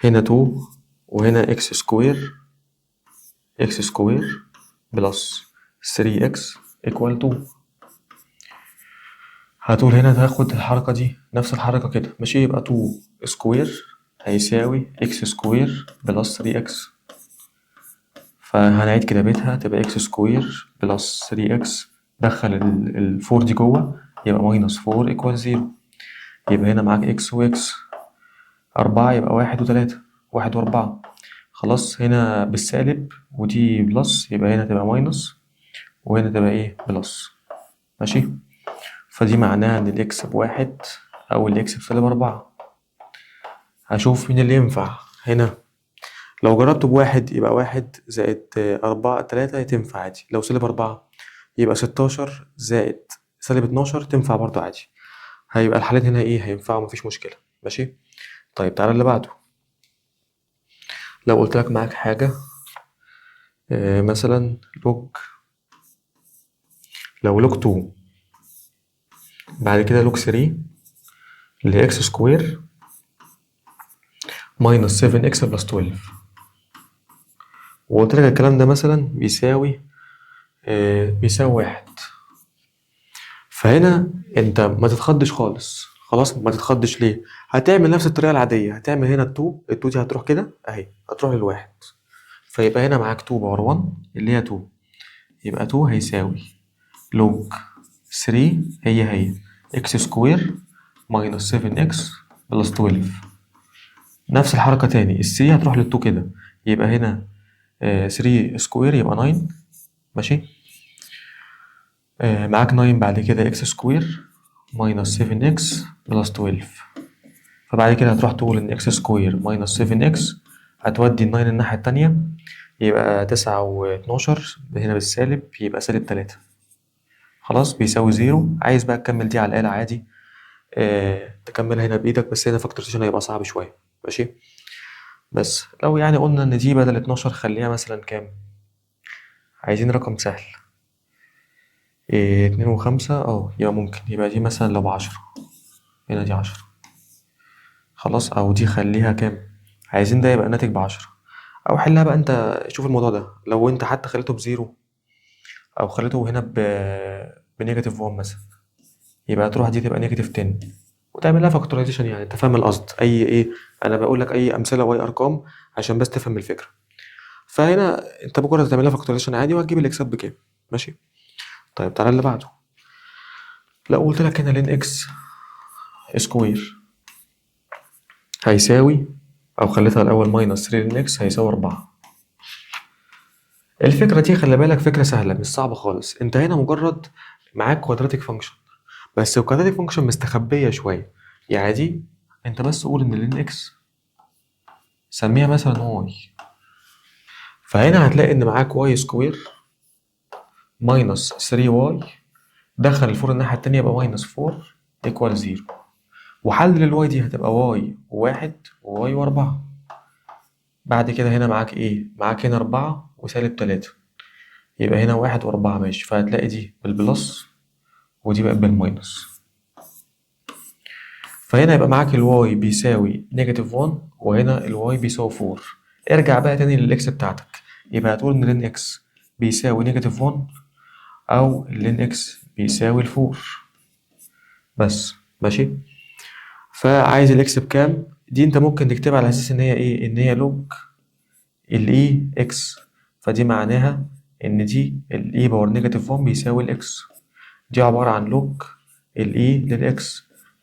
هنا 2 وهنا x square، x square plus 3 x equal 2، هتقول هنا تاخد الحركة دي، نفس الحركة كده، ماشي؟ يبقى 2 square هيساوي x square plus 3 x. فهنعيد كتابتها، تبقى x square plus 3 x، دخل ال 4 دي جوه، يبقى minus 4 equal 0. يبقى هنا معاك x و x، 4، يبقى واحد وتلاتة، واحد وأربعة. خلاص، هنا بالسالب ودي plus، يبقى هنا تبقى minus وهنا تبقى ايه؟ plus، ماشي؟ فدي معناها ان ال x بواحد او ال x بسالب 4. هشوف مين اللي ينفع هنا. لو جربت بواحد يبقى واحد زائد 4 تلاتة، تنفع عادي. لو سالب 4 يبقى 16 زائد سالب 12، تنفع برضو عادي. هيبقى الحالات هنا ايه؟ هينفعوا، مفيش مشكلة، ماشي؟ طيب، تعالى اللي بعده. لو قلت لك معاك حاجة مثلا log، لو log 2 بعد كده log 3 ل x square minus 7 x plus 12، وقلت لك الكلام ده مثلا بيساوي واحد، فهنا انت ما تتخضش خالص، خلاص؟ ما تتخضش ليه؟ هتعمل نفس الطريقة العادية. هتعمل هنا ال 2، ال 2 دي هتروح كده اهي، هتروح للواحد، فيبقى هنا معاك 2 power 1 اللي هي 2، يبقى 2 هيساوي log 3 هي هي x square minus 7 x plus 12. نفس الحركة تاني، ال 3 هتروح لل 2 كده، يبقى هنا 3 square يبقى 9، ماشي. معاك 9 بعد كده x square minus 7 x plus 12. فبعد كده هتروح تقول ان x square minus 7 x هتودي ال 9 الناحية التانية، يبقى 9 و12 هنا بالسالب، يبقى سالب 3، خلاص بيساوي zero. عايز بقى تكمل دي على الآلة عادي، تكملها هنا بإيدك، بس هنا factorization هيبقى صعب شوية، ماشي. بس لو يعني قلنا إن دي بدل 12 خليها مثلا كام؟ عايزين رقم سهل، إيه 2 و5، يبقى ممكن يبقى دي مثلا لو ب10، هنا دي 10، خلاص. أو دي خليها كام؟ عايزين ده يبقى الناتج ب10، أو حلها بقى أنت، شوف الموضوع ده لو أنت حتى خليته ب zero أو خليته هنا ب negative 1 مثلا، يبقى تروح دي تبقى negative 10 وتعمل لها factorization. يعني انت فاهم القصد، اي ايه انا بقول لك اي امثلة واي ارقام عشان بس تفهم الفكرة. فهنا انت مجرد تعمل لها factorization عادي وهتجيب ال x ات بكام، ماشي. طيب تعالى اللي بعده. لو قلت لك هنا ln x square هيساوي، او خليتها الاول minus 3 ln x هيساوي 4. الفكرة دي خلي بالك فكرة سهلة مش صعبة خالص. انت هنا مجرد معاك quadratic function، بس ال quadratic function مستخبيه شوية، يعني دي انت بس قول ان ln x سميها مثلا y، فهنا هتلاقي ان معاك y square minus 3 y، دخل ال four الناحية التانية يبقى minus 4 equal 0. وحل لل y دي هتبقى y وواحد و y وأربعة. بعد كده هنا معاك ايه؟ معاك هنا 4 وسالب 3، يبقى هنا 1 و4، ماشي. فهتلاقي دي بال plus ودي بقت بال minus، فهنا يبقى معاك ال y بيساوي negative 1 وهنا ال y بيساوي 4. ارجع بقى تاني لل x بتاعتك، يبقى هتقول ان ln x بيساوي negative 1 او ln x بيساوي ال four بس، ماشي. فعايز ال x بكام؟ دي انت ممكن تكتبها على اساس ان هي ايه؟ ان هي log ال e x، فدي معناها ان دي ال e power negative 1 بيساوي ال x، دي عبارة عن log ال e لل x،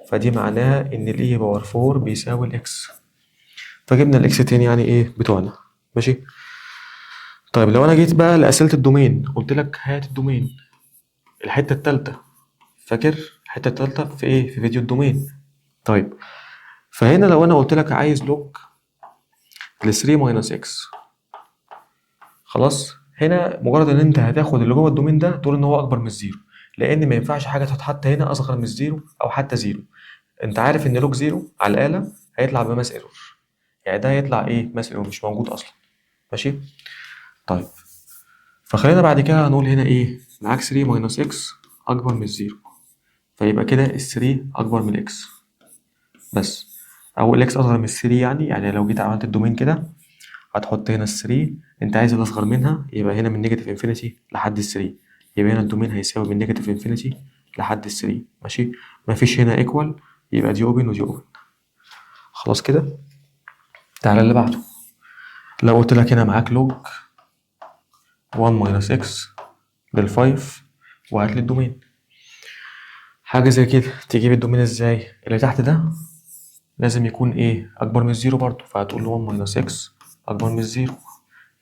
فدي معناها ان ال e power 4 بيساوي ال x. فجبنا ال x تين يعني ايه بتوعنا، ماشي. طيب لو انا جيت بقى لاسئلة ال domain، قلت لك هات ال domain، الحتة التالتة، فاكر الحتة التالتة في ايه؟ في فيديو ال domain. طيب فهنا لو انا قلت لك عايز log ل 3 minus x، خلاص هنا مجرد ان انت هتاخد اللي جوه ال domain ده تقول ان هو اكبر من ال zero، لان ما ينفعش حاجة تتحط هنا اصغر من ال zero او حتى zero. انت عارف ان log zero على الاله هيطلع ب math error، يعني ده هيطلع ايه؟ math error مش موجود اصلا، ماشي. طيب فخلينا بعد كده هنقول هنا ايه؟ معاك 3 minus x اكبر من ال zero، فيبقى كده ال 3 اكبر من ال x بس، او ال x اصغر من ال 3. يعني لو جيت عملت ال domain كده هتحط هنا ال 3، انت عايز الاصغر منها، يبقى هنا من negative infinity لحد ال 3، يبقى هنا ال domain هيساوي من negative infinity لحد ال 3، ماشي. مفيش هنا equal، يبقى دي open ودي open، خلاص كده. تعالى اللي بعده. لو قلت لك هنا معاك log 1 minus x لل 5 وهات لي ال domain، حاجة زي كده تجيب ال domain ازاي؟ اللي تحت ده لازم يكون ايه؟ اكبر من ال zero برضو، فهتقول له 1 minus x اكبر من ال zero،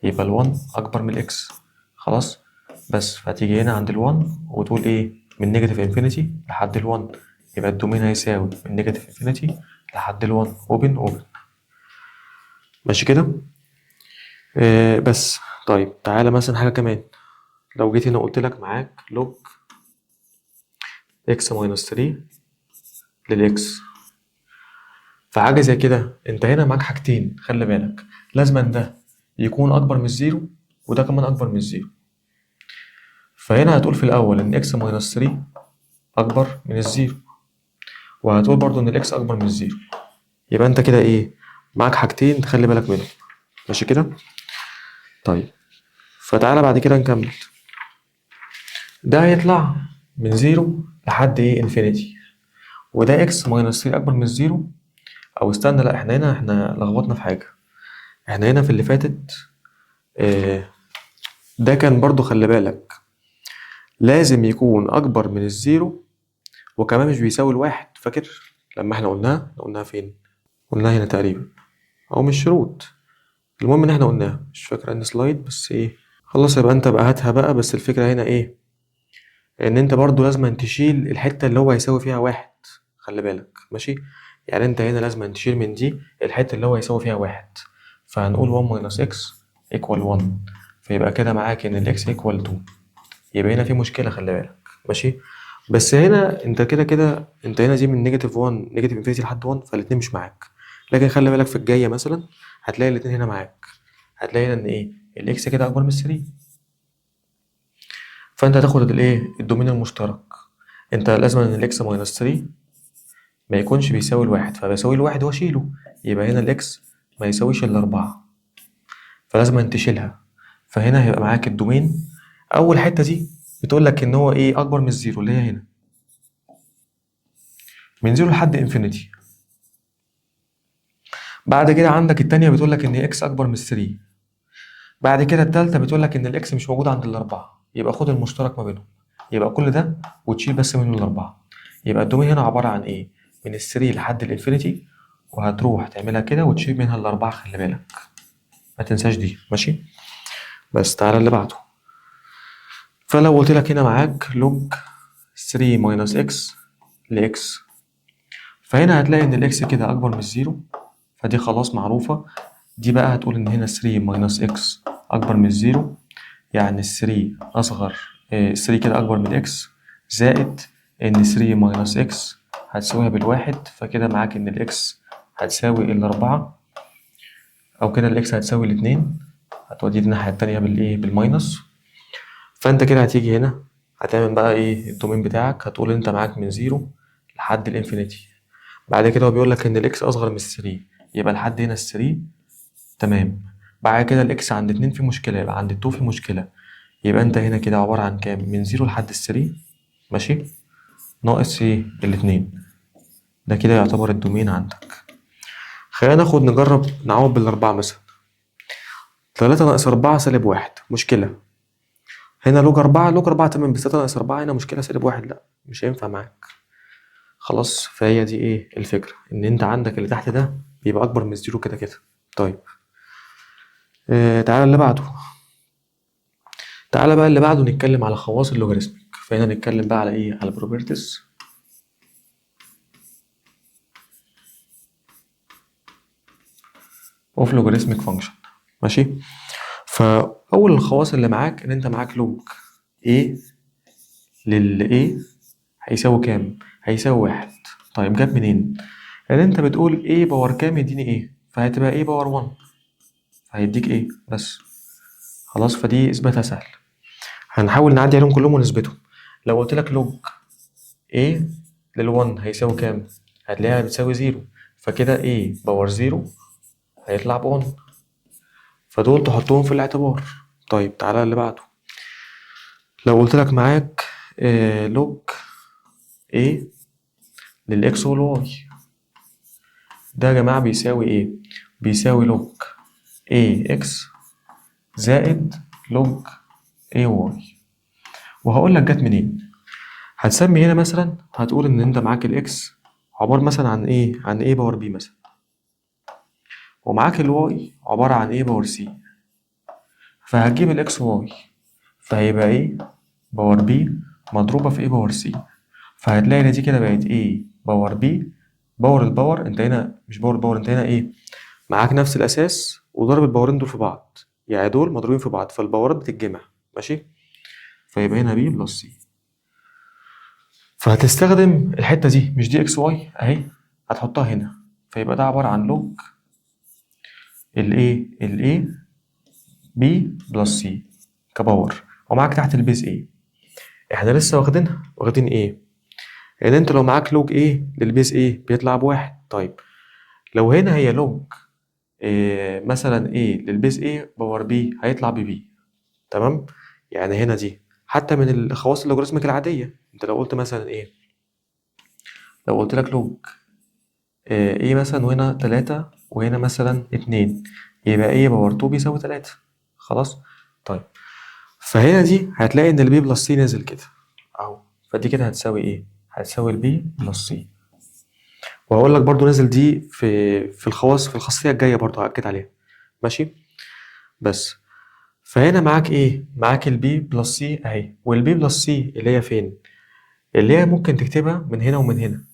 يبقى ال1 اكبر من ال x، خلاص بس. فهتيجي هنا عند ال1 وتقول ايه؟ من negative infinity لحد ال1، يبقى ال domain هيساوي من negative infinity لحد ال1 open open، ماشي كده. بس. طيب تعالى مثلا حاجة كمان، لو جيت هنا قلت لك معاك log x minus 3 لل x، فحاجة زي كده انت هنا معاك حاجتين، خلي بالك لازما ده يكون اكبر من ال zero وده كمان اكبر من ال zero. فهنا هتقول في الاول ان x minus 3 اكبر من ال zero، وهتقول برضو ان ال x اكبر من ال zero. يبقى انت كده ايه؟ معاك حاجتين تخلي بالك منهم، ماشي كده. طيب فتعالى بعد كده نكمل. ده هيطلع من zero لحد ايه؟ infinity، وده x minus 3 اكبر من ال zero. او استنى، لا احنا هنا احنا لخبطنا في حاجة، احنا هنا في اللي فاتت ده كان برضو خلي بالك لازم يكون اكبر من ال zero وكمان مش بيساوي الواحد. فاكر لما احنا قلناها؟ قلناها فين؟ قلناها هنا تقريبا، او مش شروط. المهم ان احنا قلناها، مش فاكر ان slide بس ايه. خلاص يبقى انت بقى هاتها بقى. بس الفكرة هنا ايه؟ ان انت برضو لازم تشيل الحتة اللي هو هيساوي فيها واحد، خلي بالك. ماشي، يعني انت هنا لازم تشيل من دي الحتة اللي هو هيساوي فيها واحد، فهنقول 1 minus x equal 1، فيبقى كده معاك ان ال x equal 2. يبقى هنا في مشكلة، خلي بالك. ماشي، بس هنا انت كده كده انت هنا دي من negative 1 negative infinity لحد 1، فالاتنين مش معاك. لكن خلي بالك في الجاية مثلا هتلاقي الاتنين هنا معاك، هتلاقي هنا ان ايه؟ ال x كده اكبر من 3، فانت هتاخد الايه؟ ال domain المشترك. انت لازم ان ال x minus 3 ما يكونش بيساوي الواحد، فبيساوي الواحد واشيله، يبقى هنا ال x ما يساويش الا 4، فلازم تشيلها. فهنا هيبقى معاك ال domain، اول حتة دي بتقول لك ان هو ايه؟ اكبر من ال zero، اللي هي هنا من zero لحد infinity. بعد كده عندك التانية بتقول لك ان x اكبر من 3. بعد كده التالتة بتقول لك ان ال x مش موجود عند الاربعة، يبقى خد المشترك ما بينهم، يبقى كل ده وتشيل بس منه الاربعة. يبقى ال domain هنا عبارة عن ايه؟ من ال three لحد ال infinity، وهتروح تعملها كده وتشيل منها الاربعة، خلي بالك ما تنساش دي. ماشي، بس تعالى اللي بعده. فلو قلت لك هنا معاك log 3 minus x ل x، فهنا هتلاقي ان ال x كده اكبر من ال zero، فدي خلاص معروفة. دي بقى هتقول ان هنا 3 minus x اكبر من ال zero، يعني 3 اصغر، 3 كده اكبر من x، زائد ان 3 minus x هتساويها بالواحد، فكده معاك ان ال x هتساوي الاربعة، او كده ال x هتساوي الاتنين، هتودي الناحية التانية بالايه؟ بال minus. فانت كده هتيجي هنا هتعمل بقى ايه؟ ال domain بتاعك هتقول انت معاك من zero لحد ال infinity. بعد كده هو بيقول لك ان ال x اصغر من 3، يبقى لحد هنا ال 3، تمام. بعد كده ال x عند 2 في مشكلة، يبقى عند 2 في مشكلة، يبقى انت هنا كده عبارة عن كام؟ من 0 لحد ال 3، ماشي، ناقص ايه؟ الاتنين. ده كده يعتبر ال domain عندك. خلينا ناخد نجرب نعوض بالأربعة مثلا. 3 ناقص 4 سالب 1، مشكلة. هنا log 4، log 4 تمام، بس 3 ناقص 4 هنا مشكلة، سالب 1 لأ مش هينفع معاك. خلاص، فهي دي ايه الفكرة؟ إن أنت عندك اللي تحت ده بيبقى أكبر من ال zero كده كده. طيب، تعالى اللي بعده. تعالى بقى اللي بعده نتكلم على خواص ال logarithmic. فهنا نتكلم بقى على ايه؟ على properties of logarithmic function. ماشي، فاول الخواص اللي معاك ان انت معاك log a لل a هيساوي كام؟ هيساوي 1. طيب جت منين؟ لان انت بتقول a power كام يديني a، فهتبقى a power 1 فهيديك a بس. خلاص، فدي اثباتها سهل. هنحاول نعدي عليهم كلهم ونثبتهم. لو قلت لك log a لل1 هيساوي كام؟ هتلاقيها بتساوي 0، فكده a power 0 هيطلع ب 1، فدول تحطهم في الاعتبار. طيب تعالى اللي بعده. لو قلت لك معاك log a لل x وال y، ده يا جماعة بيساوي ايه؟ بيساوي log a x زائد log a y. وهقول لك جت منين. هتسمي هنا مثلا، هتقول ان انت معاك ال x عبارة مثلا عن ايه؟ عن a power b مثلا، ومعاك ال y عبارة عن a power c، فهتجيب ال x y، فهيبقى a power b مضروبة في a power c، فهتلاقي ان دي كده بقت a power b power ال power. انت هنا مش power power، انت هنا ايه؟ معاك نفس الاساس وضرب ال power ين دول في بعض، يعني دول مضروبين في بعض، فال power ات بتتجمع. ماشي، فيبقى هنا b plus c. فهتستخدم الحتة دي، مش دي x y اهي، هتحطها هنا، فيبقى ده عبارة عن log الايه؟ ال a b plus c ك power، ومعاك تحت ال base a. احنا لسه واخدينها، واخدين ايه؟ ان انت لو معاك log a لل base a بيطلع بواحد. طيب لو هنا هي log إيه مثلا a لل base a power b هيطلع ب b، تمام؟ يعني هنا دي حتى من الخواص ال logarithmic العادية. انت لو قلت مثلا ايه؟ لو قلت لك log a مثلا وهنا 3 وهنا مثلا 2، يبقى a power 2 بيساوي 3. خلاص؟ طيب فهنا دي هتلاقي ان ال b plus c نزل كده اهو، فدي كده هتساوي ايه؟ هتساوي ال b plus c. وهقول لك برضو نزل دي في الخواص، في الخاصية الجاية برضو هأكد عليها. ماشي؟ بس. فهنا معاك ايه؟ معاك ال b plus c اهي، وال b plus c اللي هي فين؟ اللي هي ممكن تكتبها من هنا ومن هنا.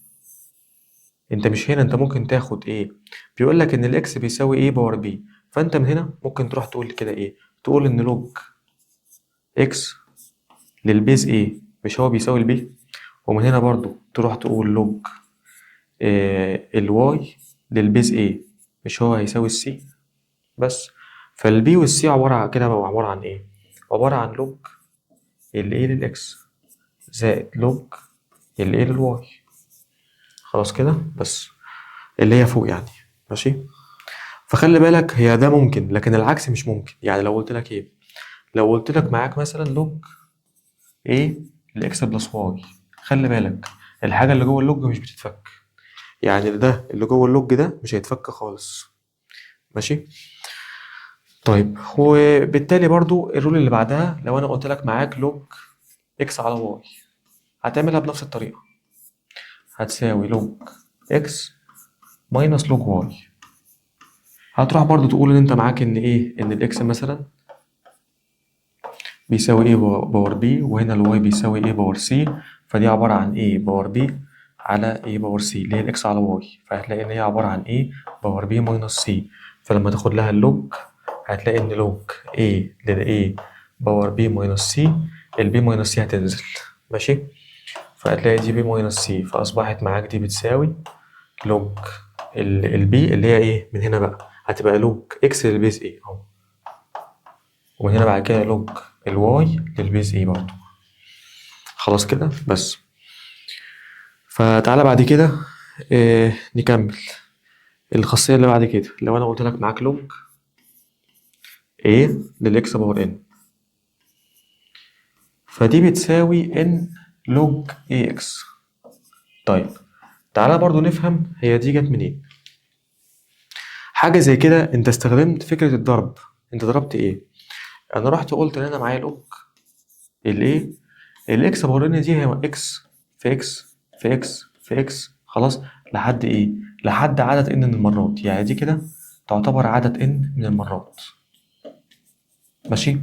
انت مش هنا، انت ممكن تاخد ايه؟ بيقول لك ان ال x بيساوي a power b، فانت من هنا ممكن تروح تقول كده ايه؟ تقول ان log x لل base a مش هو بيساوي ال b، ومن هنا برضو تروح تقول log ال y لل base a مش هو هيساوي ال c بس. فال b وال c عبارة عن كده بقى، عبارة عن ايه؟ عبارة عن log ال a لل x زائد log ال a لل y. خلاص كده بس، اللي هي فوق يعني. ماشي. فخلي بالك هي ده ممكن، لكن العكس مش ممكن. يعني لو قلت لك ايه؟ لو قلت لك معاك مثلا log a ل x plus y، خلي بالك الحاجة اللي جوه ال log مش بتتفك، يعني ده اللي جوه ال log ده مش هيتفك خالص. ماشي. طيب، وبالتالي برضو ال rule اللي بعدها، لو انا قلت لك معاك log x على y، هتعملها بنفس الطريقة، هتساوي log x minus log y. هتروح برضو تقول ان انت معاك ان ايه؟ ان ال x مثلا بيساوي a power b، وهنا ال y بيساوي a power c، فدي عبارة عن a power b على a power c اللي هي ال x على y، فهتلاقي ان هي عبارة عن a power b minus c. فلما تاخد لها ال log هتلاقي ان log a لل a power b minus c، ال b minus c هتنزل. ماشي. فهتلاقي دي b minus c، فأصبحت معاك دي بتساوي log ال b اللي هي ايه؟ من هنا بقى هتبقى log x لل base a اهو، ومن هنا بعد كده log ال y لل base a برضو. خلاص كده بس. فتعالى بعد كده نكمل الخاصية اللي بعد كده. لو انا قلت لك معاك log a لل x power n، فدي بتساوي n log a x. طيب، تعالى برضو نفهم هي دي جت منين. حاجة زي كده انت استخدمت فكرة الضرب. انت ضربت ايه؟ انا رحت قلت ان انا معايا log ال a ال x power n، دي هي x في x في x في x، خلاص، لحد ايه؟ لحد عدد n من المرات. يعني دي كده تعتبر عدد n من المرات. ماشي.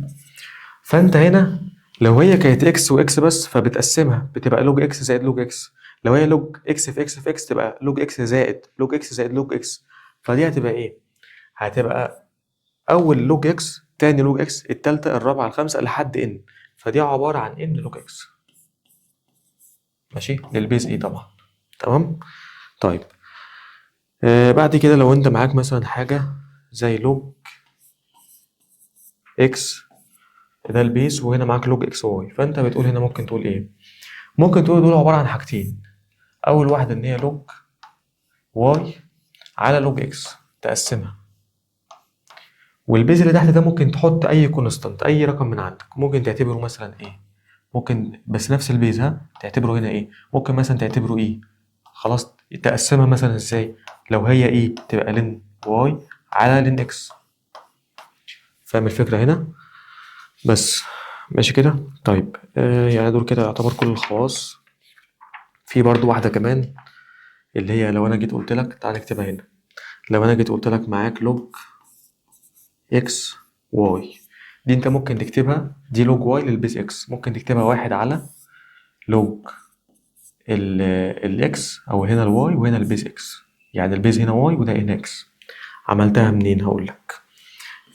فانت هنا لو هي كانت x و x بس فبتقسمها بتبقى log x زائد log x، لو هي log x في x في x تبقى log x زائد log x زائد log x. فدي هتبقى ايه؟ هتبقى اول log x، تاني log x، التالتة، الرابعة، الخامسة، لحد n. فدي عبارة عن n log x، ماشي، لل base a طبعا. تمام. طيب، بعد كده لو انت معاك مثلا حاجة زي log x، ده ال base، وهنا معاك log x y، فانت بتقول هنا ممكن تقول ايه؟ ممكن تقول دول عبارة عن حاجتين. اول واحدة ان هي log y على log x، تقسمها، وال base اللي تحت ده ممكن تحط اي constant، اي رقم من عندك، ممكن تعتبره مثلا ايه؟ ممكن بس نفس ال base، ها، تعتبره هنا ايه؟ ممكن مثلا تعتبره e. خلاص، تقسمها مثلا ازاي؟ لو هي e تبقى ln y على ln x. فاهم الفكرة هنا؟ بس، ماشي كده. طيب، يعني دول كده يعتبر كل الخواص. في برضو واحدة كمان اللي هي لو انا جيت قلت لك، تعال نكتبها هنا، لو انا جيت قلت لك معاك log x y، دي انت ممكن تكتبها، دي log y لل base x، ممكن تكتبها واحد على log ال x، او هنا ال y وهنا ال base x، يعني ال base هنا y وده هنا x. عملتها منين؟ هقول لك.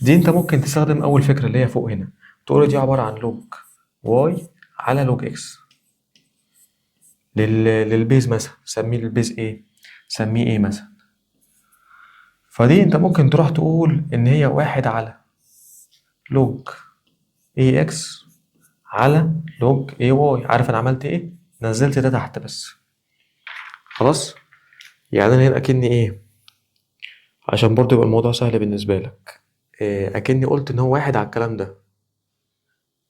دي انت ممكن تستخدم اول فكره اللي هي فوق هنا، تقول دي عباره عن log y على log x لل base مثلا، سميه ال base ايه؟ سميه a مثلا. فدي انت ممكن تروح تقول ان هي واحد على log a x على log a y. عارف انا عملت ايه؟ نزلت ده تحت بس. خلاص، يعني انا هنا اكني ايه؟ عشان برضو يبقى الموضوع سهل بالنسبة لك، إيه؟ اكني قلت ان هو واحد على الكلام ده.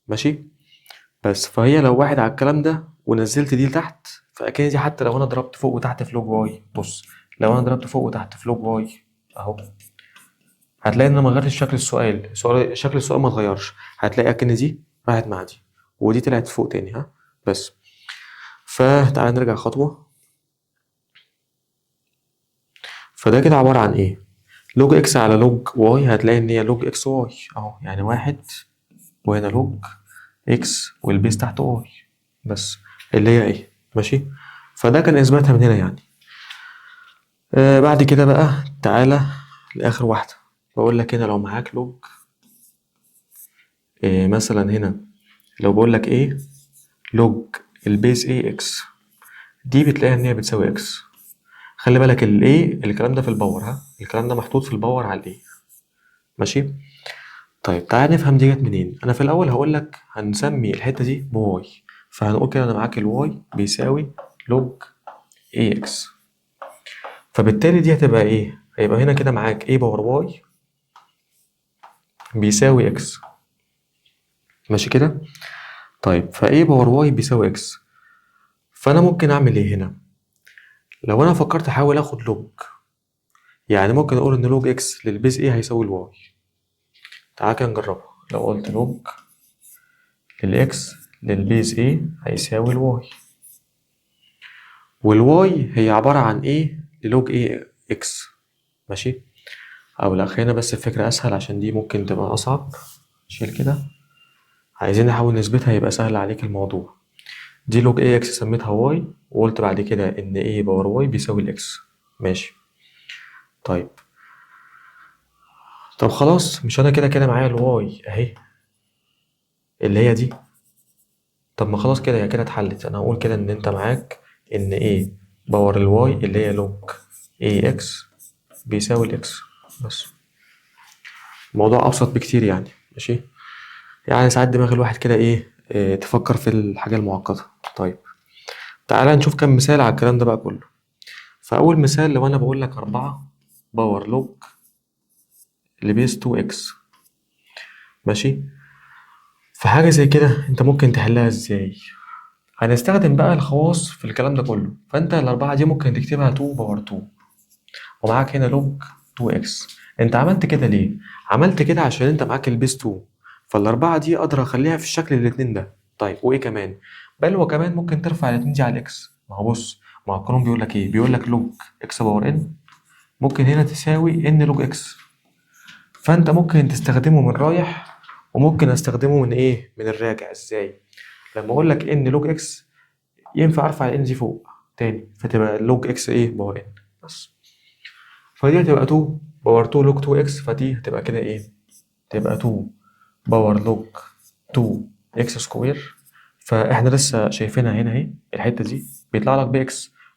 ماشي. بس فهي لو واحد على الكلام ده ونزلت دي لتحت، فاكن دي حتى لو انا ضربت فوق وتحت في log y، بص، لو انا ضربت فوق وتحت في log y اهو، هتلاقي ان انا ما غيرتش شكل السؤال، شكل السؤال ما اتغيرش. هتلاقي اكن دي راحت مع دي ودي طلعت فوق تاني، ها. بس، فتعالى نرجع خطوة. فده كده عبارة عن ايه؟ log x على log y هتلاقي ان هي log x y اهو، يعني واحد وهنا log x وال base تحت y بس، اللي هي a؟ ماشي، فده كان اثباتها من هنا يعني. بعد كده بقى تعالى لاخر واحده، بقول لك هنا لو معاك log مثلا هنا لو بقول لك ايه log ال base a x، دي بتلاقيها ان هي بتساوي x. خلي بالك ال a الكلام ده في ال power، ها، الكلام ده محطوط في ال power على ال a، ماشي. طيب تعالى نفهم دي جت منين. انا في الاول هقول لك هنسمي الحته دي ب y، فهنقول كده انا معاك ال y بيساوي log a x، فبالتالي دي هتبقى ايه؟ هيبقى هنا كده معاك a power y بيساوي x، ماشي كده؟ طيب ف a power y بيساوي x، فانا ممكن اعمل ايه هنا؟ لو انا فكرت احاول اخد log، يعني ممكن اقول ان log x لل base a هيساوي ال y. تعال كده نجربها. لو قلت log لل x لل base a هيساوي ال y، وال y هي عبارة عن a ل log a x، ماشي؟ او لا، خلينا بس الفكرة اسهل عشان دي ممكن تبقى اصعب. شيل كده، عايزين نحاول نثبتها يبقى سهل عليك الموضوع. دي log a x سميتها y، وقلت بعد كده ان a power y بيساوي ال x، ماشي. طيب طب خلاص، مش انا كده كده معايا ال y اهي اللي هي دي؟ طب ما خلاص كده هي كده اتحلت. انا هقول كده ان انت معاك ان a power ال y اللي هي log a x بيساوي ال x بس. الموضوع ابسط بكتير يعني، ماشي؟ يعني ساعات دماغ الواحد كده إيه تفكر في الحاجة المعقدة. طيب تعالى نشوف كم مثال على الكلام ده بقى كله. فأول مثال لو أنا بقول لك 4 power log ل base 2 x، ماشي؟ فحاجة زي كده أنت ممكن تحلها إزاي؟ هنستخدم بقى الخواص في الكلام ده كله. فأنت الأربعة دي ممكن تكتبها 2 power 2، ومعاك هنا log 2 x. أنت عملت كده ليه؟ عملت كده عشان أنت معاك ال base 2، فالأربعة دي أقدر أخليها في الشكل الاتنين ده. طيب وإيه كمان؟ بل وكمان ممكن ترفع الاتنين دي على ال x. ما هو بص، ما هو القانون بيقول لك إيه؟ بيقول لك log x power n ممكن هنا تساوي n log x، فأنت ممكن تستخدمه من رايح وممكن استخدمه من ايه؟ من الراجع. ازاي؟ لما اقول لك n log x ينفع ارفع ال n دي فوق تاني، فتبقى log x ايه power n بس. فدي هتبقى 2 power 2 log 2 x، فدي هتبقى كده ايه؟ تبقى 2 power log 2 x square. فاحنا لسه شايفينها هنا اهي، الحته دي بيطلع لك ب x،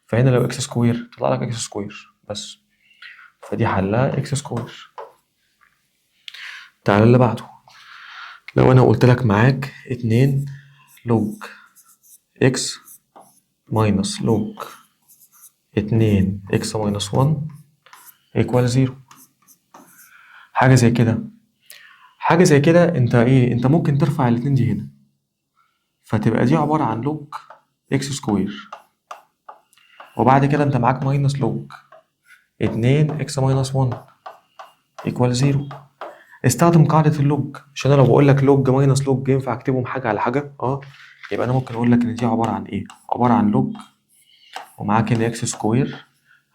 فهنا لو x square تطلع لك x square بس، فدي حلها x square. تعالى اللي بعده. لو انا قلت لك معاك 2 log x minus log 2 x minus 1 equal 0، حاجة زي كده. حاجة زي كده انت ايه؟ انت ممكن ترفع الاتنين دي هنا، فتبقى دي عبارة عن log x square، وبعد كده انت معاك minus log 2 x minus 1 equal 0. استخدم قاعدة ال log. مش انا لو بقول لك log minus log ينفع اكتبهم حاجة على حاجة؟ اه، يبقى انا ممكن اقول لك ان دي عبارة عن ايه؟ عبارة عن log ومعاك ان x square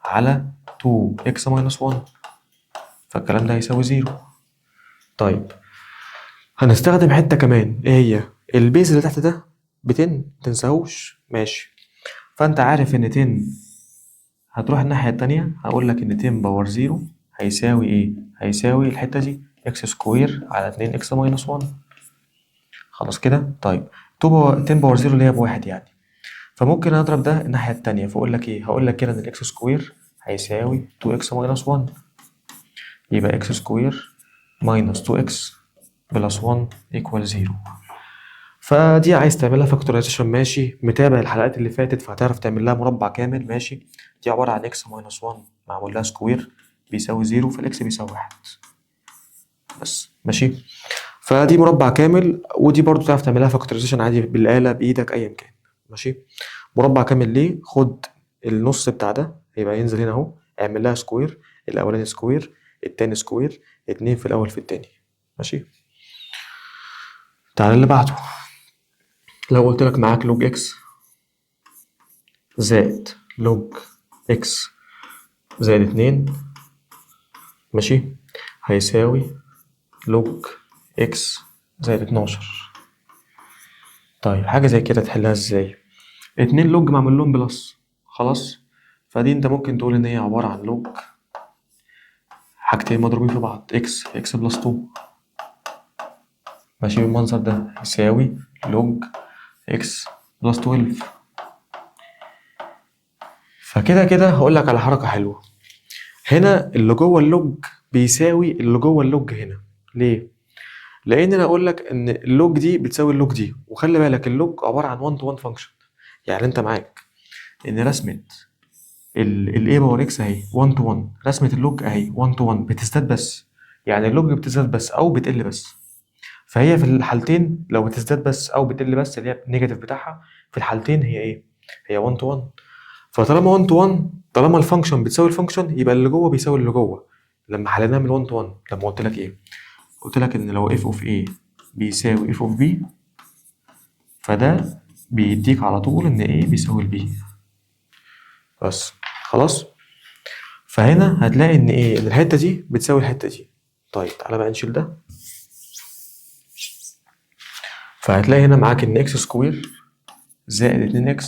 على 2 x minus 1، فالكلام ده هيساوي 0. طيب هنستخدم حتة كمان، ايه هي؟ ال base اللي تحت ده ب 10، متنساهوش، ماشي؟ فانت عارف ان 10 هتروح الناحية التانية، هقول لك ان 10 power 0 هيساوي ايه؟ هيساوي الحتة دي x square على 2 x minus 1. خلاص كده؟ طيب 2 power 10 power 0 اللي هي بواحد يعني، فممكن اضرب ده الناحية التانية، فاقول لك ايه؟ هقول لك كده ان ال x square هيساوي 2 x minus 1، يبقى x square minus 2 x plus 1 equal 0. فدي عايز تعملها factorization، ماشي؟ متابع الحلقات اللي فاتت فهتعرف تعمل لها مربع كامل، ماشي؟ دي عبارة عن x minus 1 معمول لها square بيساوي 0، فال x بيساوي 1 بس، ماشي؟ فدي مربع كامل، ودي برضو تعرف تعملها factorization عادي بالآلة بإيدك أيا كان، ماشي؟ مربع كامل ليه؟ خد النص بتاع ده هيبقى ينزل هنا اهو، اعمل لها square، الأولاني square، التاني square، اتنين في الأول في التاني، ماشي؟ تعالى اللي بعده. لو قلت لك معاك log x زائد log x زائد 2 ماشي، هيساوي log x زائد 12. طيب حاجة زي كده تحلها ازاي؟ اتنين log معمول لهم plus، خلاص. فدي انت ممكن تقول ان هي عبارة عن log حاجتين مضروبين في بعض، x في x plus 2، ماشي، بالمنظر ده يساوي log x plus 12. فكده كده هقول لك على حركة حلوة. هنا اللي جوه ال log بيساوي اللي جوه ال log هنا. ليه؟ لان انا اقول لك ان ال log دي بتساوي ال log دي، وخلي بالك ال log عبارة عن 1 to 1 function. يعني انت معاك ان رسمه ال a power x اهي 1 to 1، رسمه ال log اهي 1 to 1، بتزداد بس، يعني ال log بتزداد بس او بتقل بس. فهي في الحالتين لو بتزداد بس او بتقل بس، اللي هي ال negative بتاعها، في الحالتين هي ايه؟ هي 1 to 1. فطالما 1 to 1، طالما ال function بتساوي ال function، يبقى اللي جوه بيساوي اللي جوه. لما حليناها من 1 to 1، لما قلت لك ايه؟ قلت لك ان لو f of a بيساوي f of b، فده بيديك على طول ان a بيساوي ال b بس، خلاص. فهنا هتلاقي ان ايه؟ ان الحتة دي بتساوي الحتة دي. طيب تعالى بقى نشيل ده. فهتلاقي هنا معاك ان x square زائد 2 x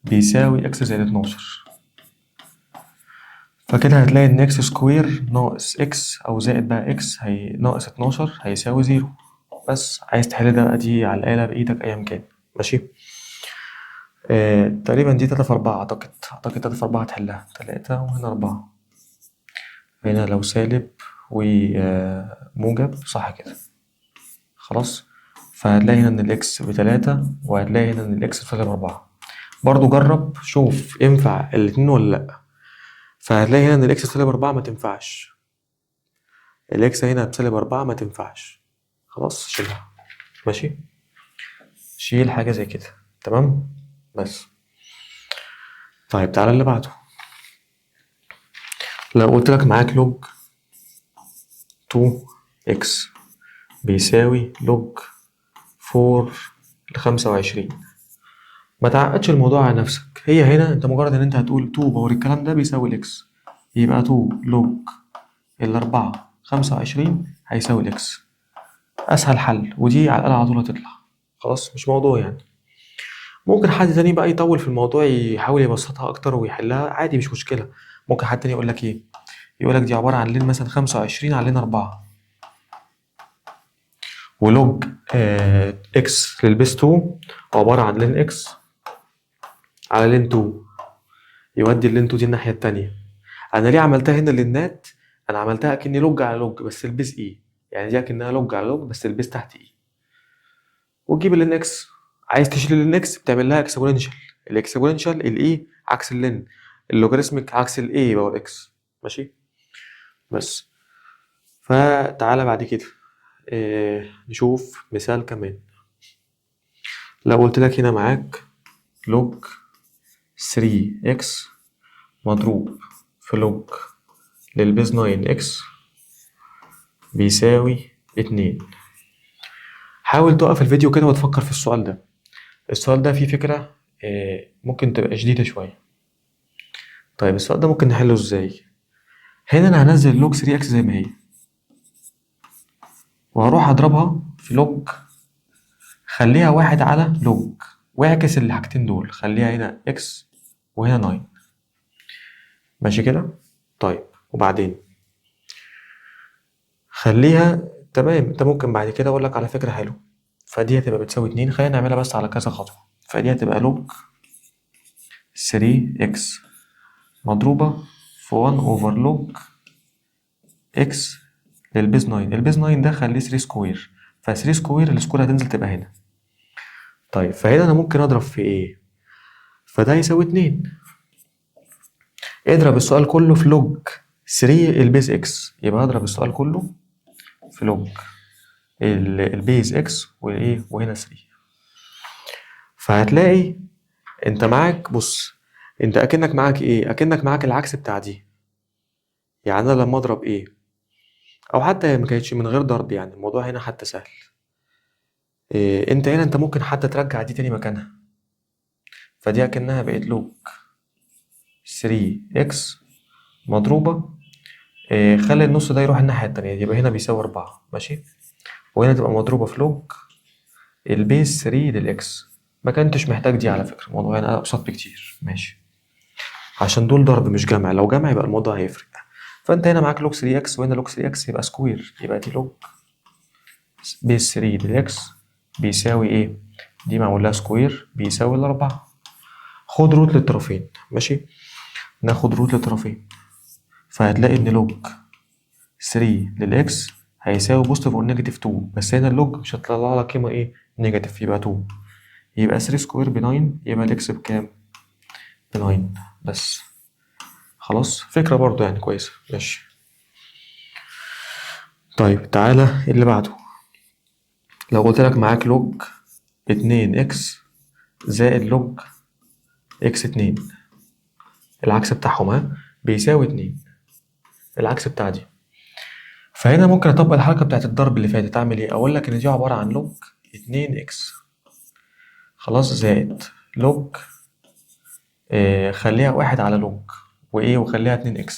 بيساوي x زائد 12. فكده هتلاقي ان x square ناقص x او زائد بقى x هي ناقص 12 هيساوي zero. بس عايز تحل ده بقى دي على الآلة بإيدك أيا كان، ماشي. تقريبا دي 3 في 4، أعتقد 3 في 4 هتحلها، 3 وهنا 4، هنا لو سالب وموجب، صح كده، خلاص. فهتلاقي هنا إن ال x ب3، وهتلاقي هنا إن ال x بسالب 4. برضو جرب شوف ينفع الاتنين ولا لأ. فهتلاقي هنا إن ال x بسالب 4 ما تنفعش، ال x هنا بسالب 4 ما تنفعش، خلاص شيلها، ماشي، شيل حاجة زي كده، تمام. بس طيب تعالى اللي بعده. لو قلت لك معاك log 2 x بيساوي log 4 ل25، ما تعقدش الموضوع على نفسك. هي هنا انت مجرد ان انت هتقول 2 power الكلام ده بيساوي ال x، يبقى 2 log ال4 25 هيساوي ال x. اسهل حل، ودي على الآلة على طول هتطلع، خلاص مش موضوع يعني. ممكن حد تاني بقى يطول في الموضوع، يحاول يبسطها اكتر ويحلها عادي، مش مشكلة. ممكن حد تاني يقول لك ايه؟ يقول لك دي عبارة عن ln مثلا 25 على ln 4، و log x لل base 2 عبارة عن ln x على ln 2، يودي ال ln 2 دي الناحية التانية. أنا ليه عملتها هنا ln ات؟ أنا عملتها أكني log على log بس ال base e، يعني دي أكنها log على log بس ال base تحت e. وتجيب ال ln x، عايز تشيل ال ln x بتعمل لها exponential، ال exponential ال e عكس ال ln، ال logarithmic عكس ال a power x، ماشي. بس فتعالى بعد كده نشوف مثال كمان. لو قلت لك هنا معاك log 3x مضروب في log لل base 9x بيساوي 2. حاول توقف الفيديو كده وتفكر في السؤال ده. السؤال ده فيه فكرة ممكن تبقى شديدة شوية. طيب السؤال ده ممكن نحله ازاي؟ هنا انا هنزل log 3x زي ما هي، وهروح اضربها في log، خليها 1 على log، واعكس الحاجتين دول، خليها هنا x وهنا 9، ماشي كده. طيب وبعدين خليها تمام. انت ممكن بعد كده اقول لك على فكرة حلوة، فدي هتبقى بتساوي 2. خلينا نعملها بس على كذا خطوة. فدي هتبقى log 3x مضروبة في 1 over log x لل base 9. ال base 9 ده خليه 3 square، ف 3 square ال square هتنزل تبقى هنا. طيب فهنا انا ممكن اضرب في ايه؟ فده يساوي 2. اضرب السؤال كله في log 3 ال base x، يبقى اضرب السؤال كله في log ال base x وايه وهنا 3. فهتلاقي انت معاك، بص انت اكنك معاك ايه؟ اكنك معاك العكس بتاع دي. يعني انا لما اضرب ايه، او حتى ما كانتش من غير ضرب، يعني الموضوع هنا حتى سهل. إيه انت هنا انت ممكن حتى ترجع دي تاني مكانها، فدي اكنها بقت log 3x مضروبة خلي النص ده يروح الناحية التانية، يبقى هنا بيساوي 4، ماشي. وهنا تبقى مضروبة في log ال base 3 لل x. ما كنتش محتاج دي على فكرة، الموضوع هنا أبسط بكتير، ماشي، عشان دول ضرب مش جمع، لو جمع يبقى الموضوع هيفرق. فأنت هنا معاك log 3 x وهنا log 3 x، يبقى square، يبقى دي log base 3 لل x بيساوي ايه؟ دي معمول لها square بيساوي الأربعة. خد root للطرفين، ماشي، ناخد root للطرفين، فهتلاقي إن log 3 لل x هيساوي positive or negative 2، بس هنا ال log مش هتطلع لك قيمة ايه؟ negative، يبقى 2، يبقى 3 square ب 9، يبقى ال x بكام؟ ب 9 بس. خلاص، فكرة برضو يعني كويسة، ماشي. طيب تعالى اللي بعده. لو قلت لك معاك log 2 x زائد log x 2، العكس بتاعهم، ها، بيساوي 2، العكس بتاع دي. فهنا ممكن اطبق الحركة بتاعت الضرب اللي فاتت. اعمل ايه؟ اقول لك ان دي عبارة عن log 2 x، خلاص، زائد log خليها واحد على log وايه، وخليها 2 x،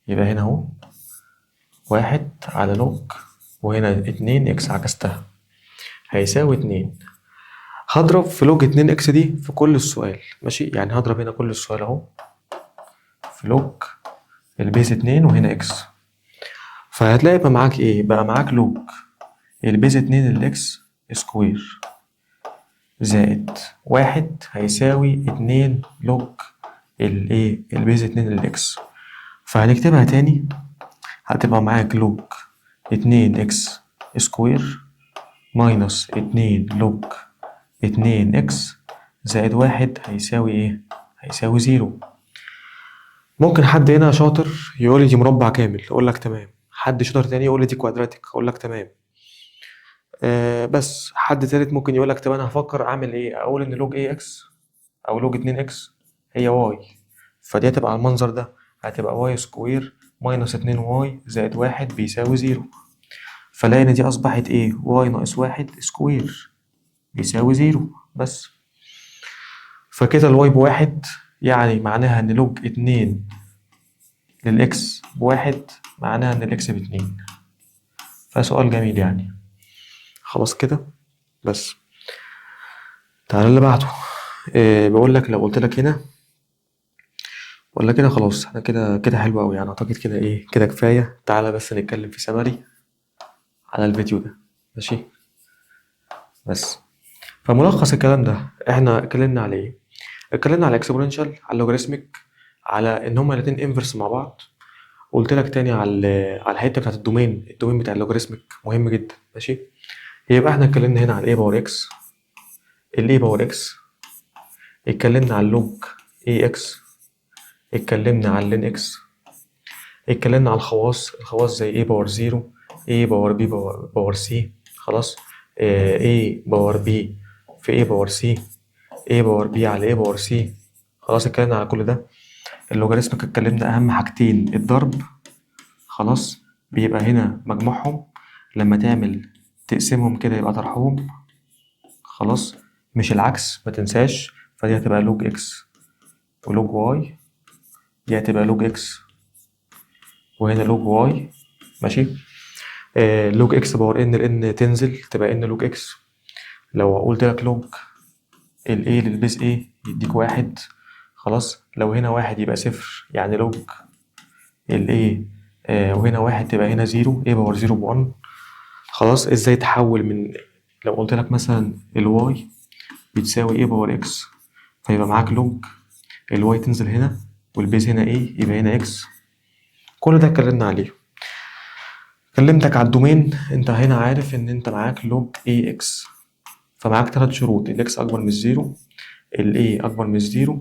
يبقى هنا اهو واحد على log وهنا 2 x عكستها، هيساوي 2. هضرب في log 2 x دي في كل السؤال، ماشي، يعني هضرب هنا كل السؤال اهو في log ال base 2 وهنا x. فهتلاقي بقى معاك ايه؟ بقى معاك log ال base 2 ال x square زائد واحد هيساوي 2 log الايه؟ ال base 2 لل x. فهنكتبها تاني، هتبقى معاك log 2 x square minus 2 log 2 x زائد واحد هيساوي ايه؟ هيساوي zero. ممكن حد هنا شاطر يقول لي دي مربع كامل، اقول لك تمام. حد شاطر تاني يقول لي دي quadratic، اقول لك تمام. بس حد تالت ممكن يقول لك طب انا هفكر اعمل ايه؟ اقول ان log a x او log 2 x هي y، فدي هتبقى على المنظر ده، هتبقى y square minus 2 y زائد واحد بيساوي zero. فلاقي ان دي اصبحت ايه؟ y ناقص واحد square بيساوي zero بس. فكده ال y بواحد، يعني معناها ان log 2 لل x بواحد، معناها ان ال x باتنين. فسؤال جميل يعني. خلاص كده بس. تعالى اللي بعده. إيه بقول لك؟ لو قلت لك هنا ولا كده، خلاص احنا كده كده حلو قوي يعني، اعتقد كده ايه، كده كفايه. تعالى بس نتكلم في سمري على الفيديو ده، ماشي. بس فملخص الكلام ده احنا اتكلمنا على ايه؟ اتكلمنا على ال exponential، على ال logarithmic، على ان هما الاتنين inverse مع بعض. قلت لك تاني على الحته بتاعت ال domain، ال domain بتاع ال logarithmic مهم جدا، ماشي. يبقى احنا اتكلمنا هنا على ال a power x، ال a power x، اتكلمنا على ال log a x، اتكلمنا على ال ln x، اتكلمنا على الخواص، الخواص زي a power 0، a power b power c، خلاص، a power b في a power c، a power b على a power c. خلاص، اتكلمنا على كل ده. ال logarithmic اتكلمنا اهم حاجتين، الضرب، خلاص، بيبقى هنا مجموعهم، لما تعمل تقسمهم كده يبقى طرحهم، خلاص، مش العكس ما تنساش. فدي هتبقى log x و log y، دي هتبقى log x وهنا log y، ماشي. Log x power n، ال n تنزل تبقى n log x. لو قلت لك log ال a لل base a يديك واحد، خلاص. لو هنا واحد يبقى صفر، يعني log ال a وهنا واحد تبقى هنا zero، a power zero ب one. خلاص، ازاي تحول من لو قلت لك مثلا ال y بتساوي a power x، فيبقى معاك log ال y تنزل هنا وال base هنا a، يبقى هنا x. كل ده اتكلمنا عليه. كلمتك على ال domain، انت هنا عارف ان انت معاك log a x، فمعاك تلات شروط: ال x اكبر من ال zero، ال a اكبر من ال zero،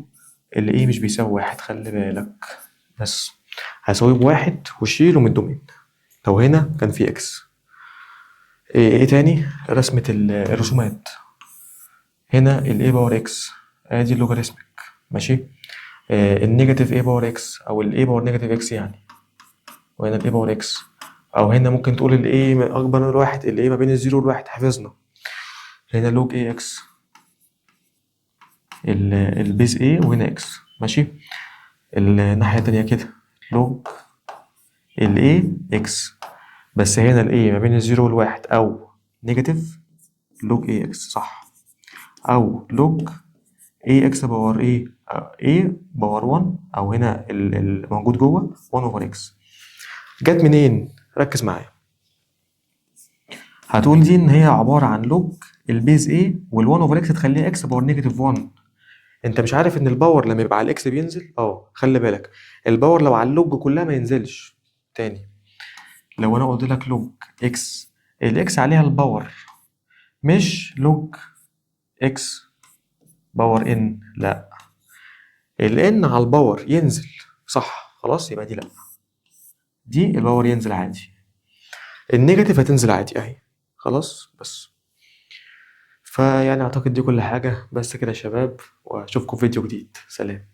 ال a مش بيساوي واحد. خلي بالك بس، هساويه بواحد وشيله من ال domain لو هنا كان في x. ايه تاني؟ رسمة الرسومات، هنا ال a power x ادي ال logarithmic، ماشي، ال negative a power x او ال a power negative x يعني، وهنا ال a power x، او هنا ممكن تقول ال a اكبر من الواحد، ال a ما بين ال zero والواحد، حفظنا. هنا log a x، ال base a وهنا x، ماشي. الناحية التانية كده log ال a x، بس هنا ال a ما بين ال zero والواحد، او negative log a x، صح؟ او log a x power ايه؟ a power 1، او هنا الموجود جوه 1 over x. جت منين؟ ركز معايا. هتقول دي ان هي عبارة عن log ال base a وال1 over x تخليها x power negative 1. انت مش عارف ان ال power لما يبقى على ال x بينزل؟ اه، خلي بالك، ال power لو على ال log كلها ما ينزلش. تاني، لو انا قلت لك log x، ال x عليها ال power، مش log x power n، لا، ال n على ال power ينزل، صح؟ خلاص، يبقى دي لا، دي ال power ينزل عادي، ال negative هتنزل عادي اهي. خلاص، بس فيعني اعتقد دي كل حاجة. بس كده يا شباب، واشوفكم في فيديو جديد. سلام.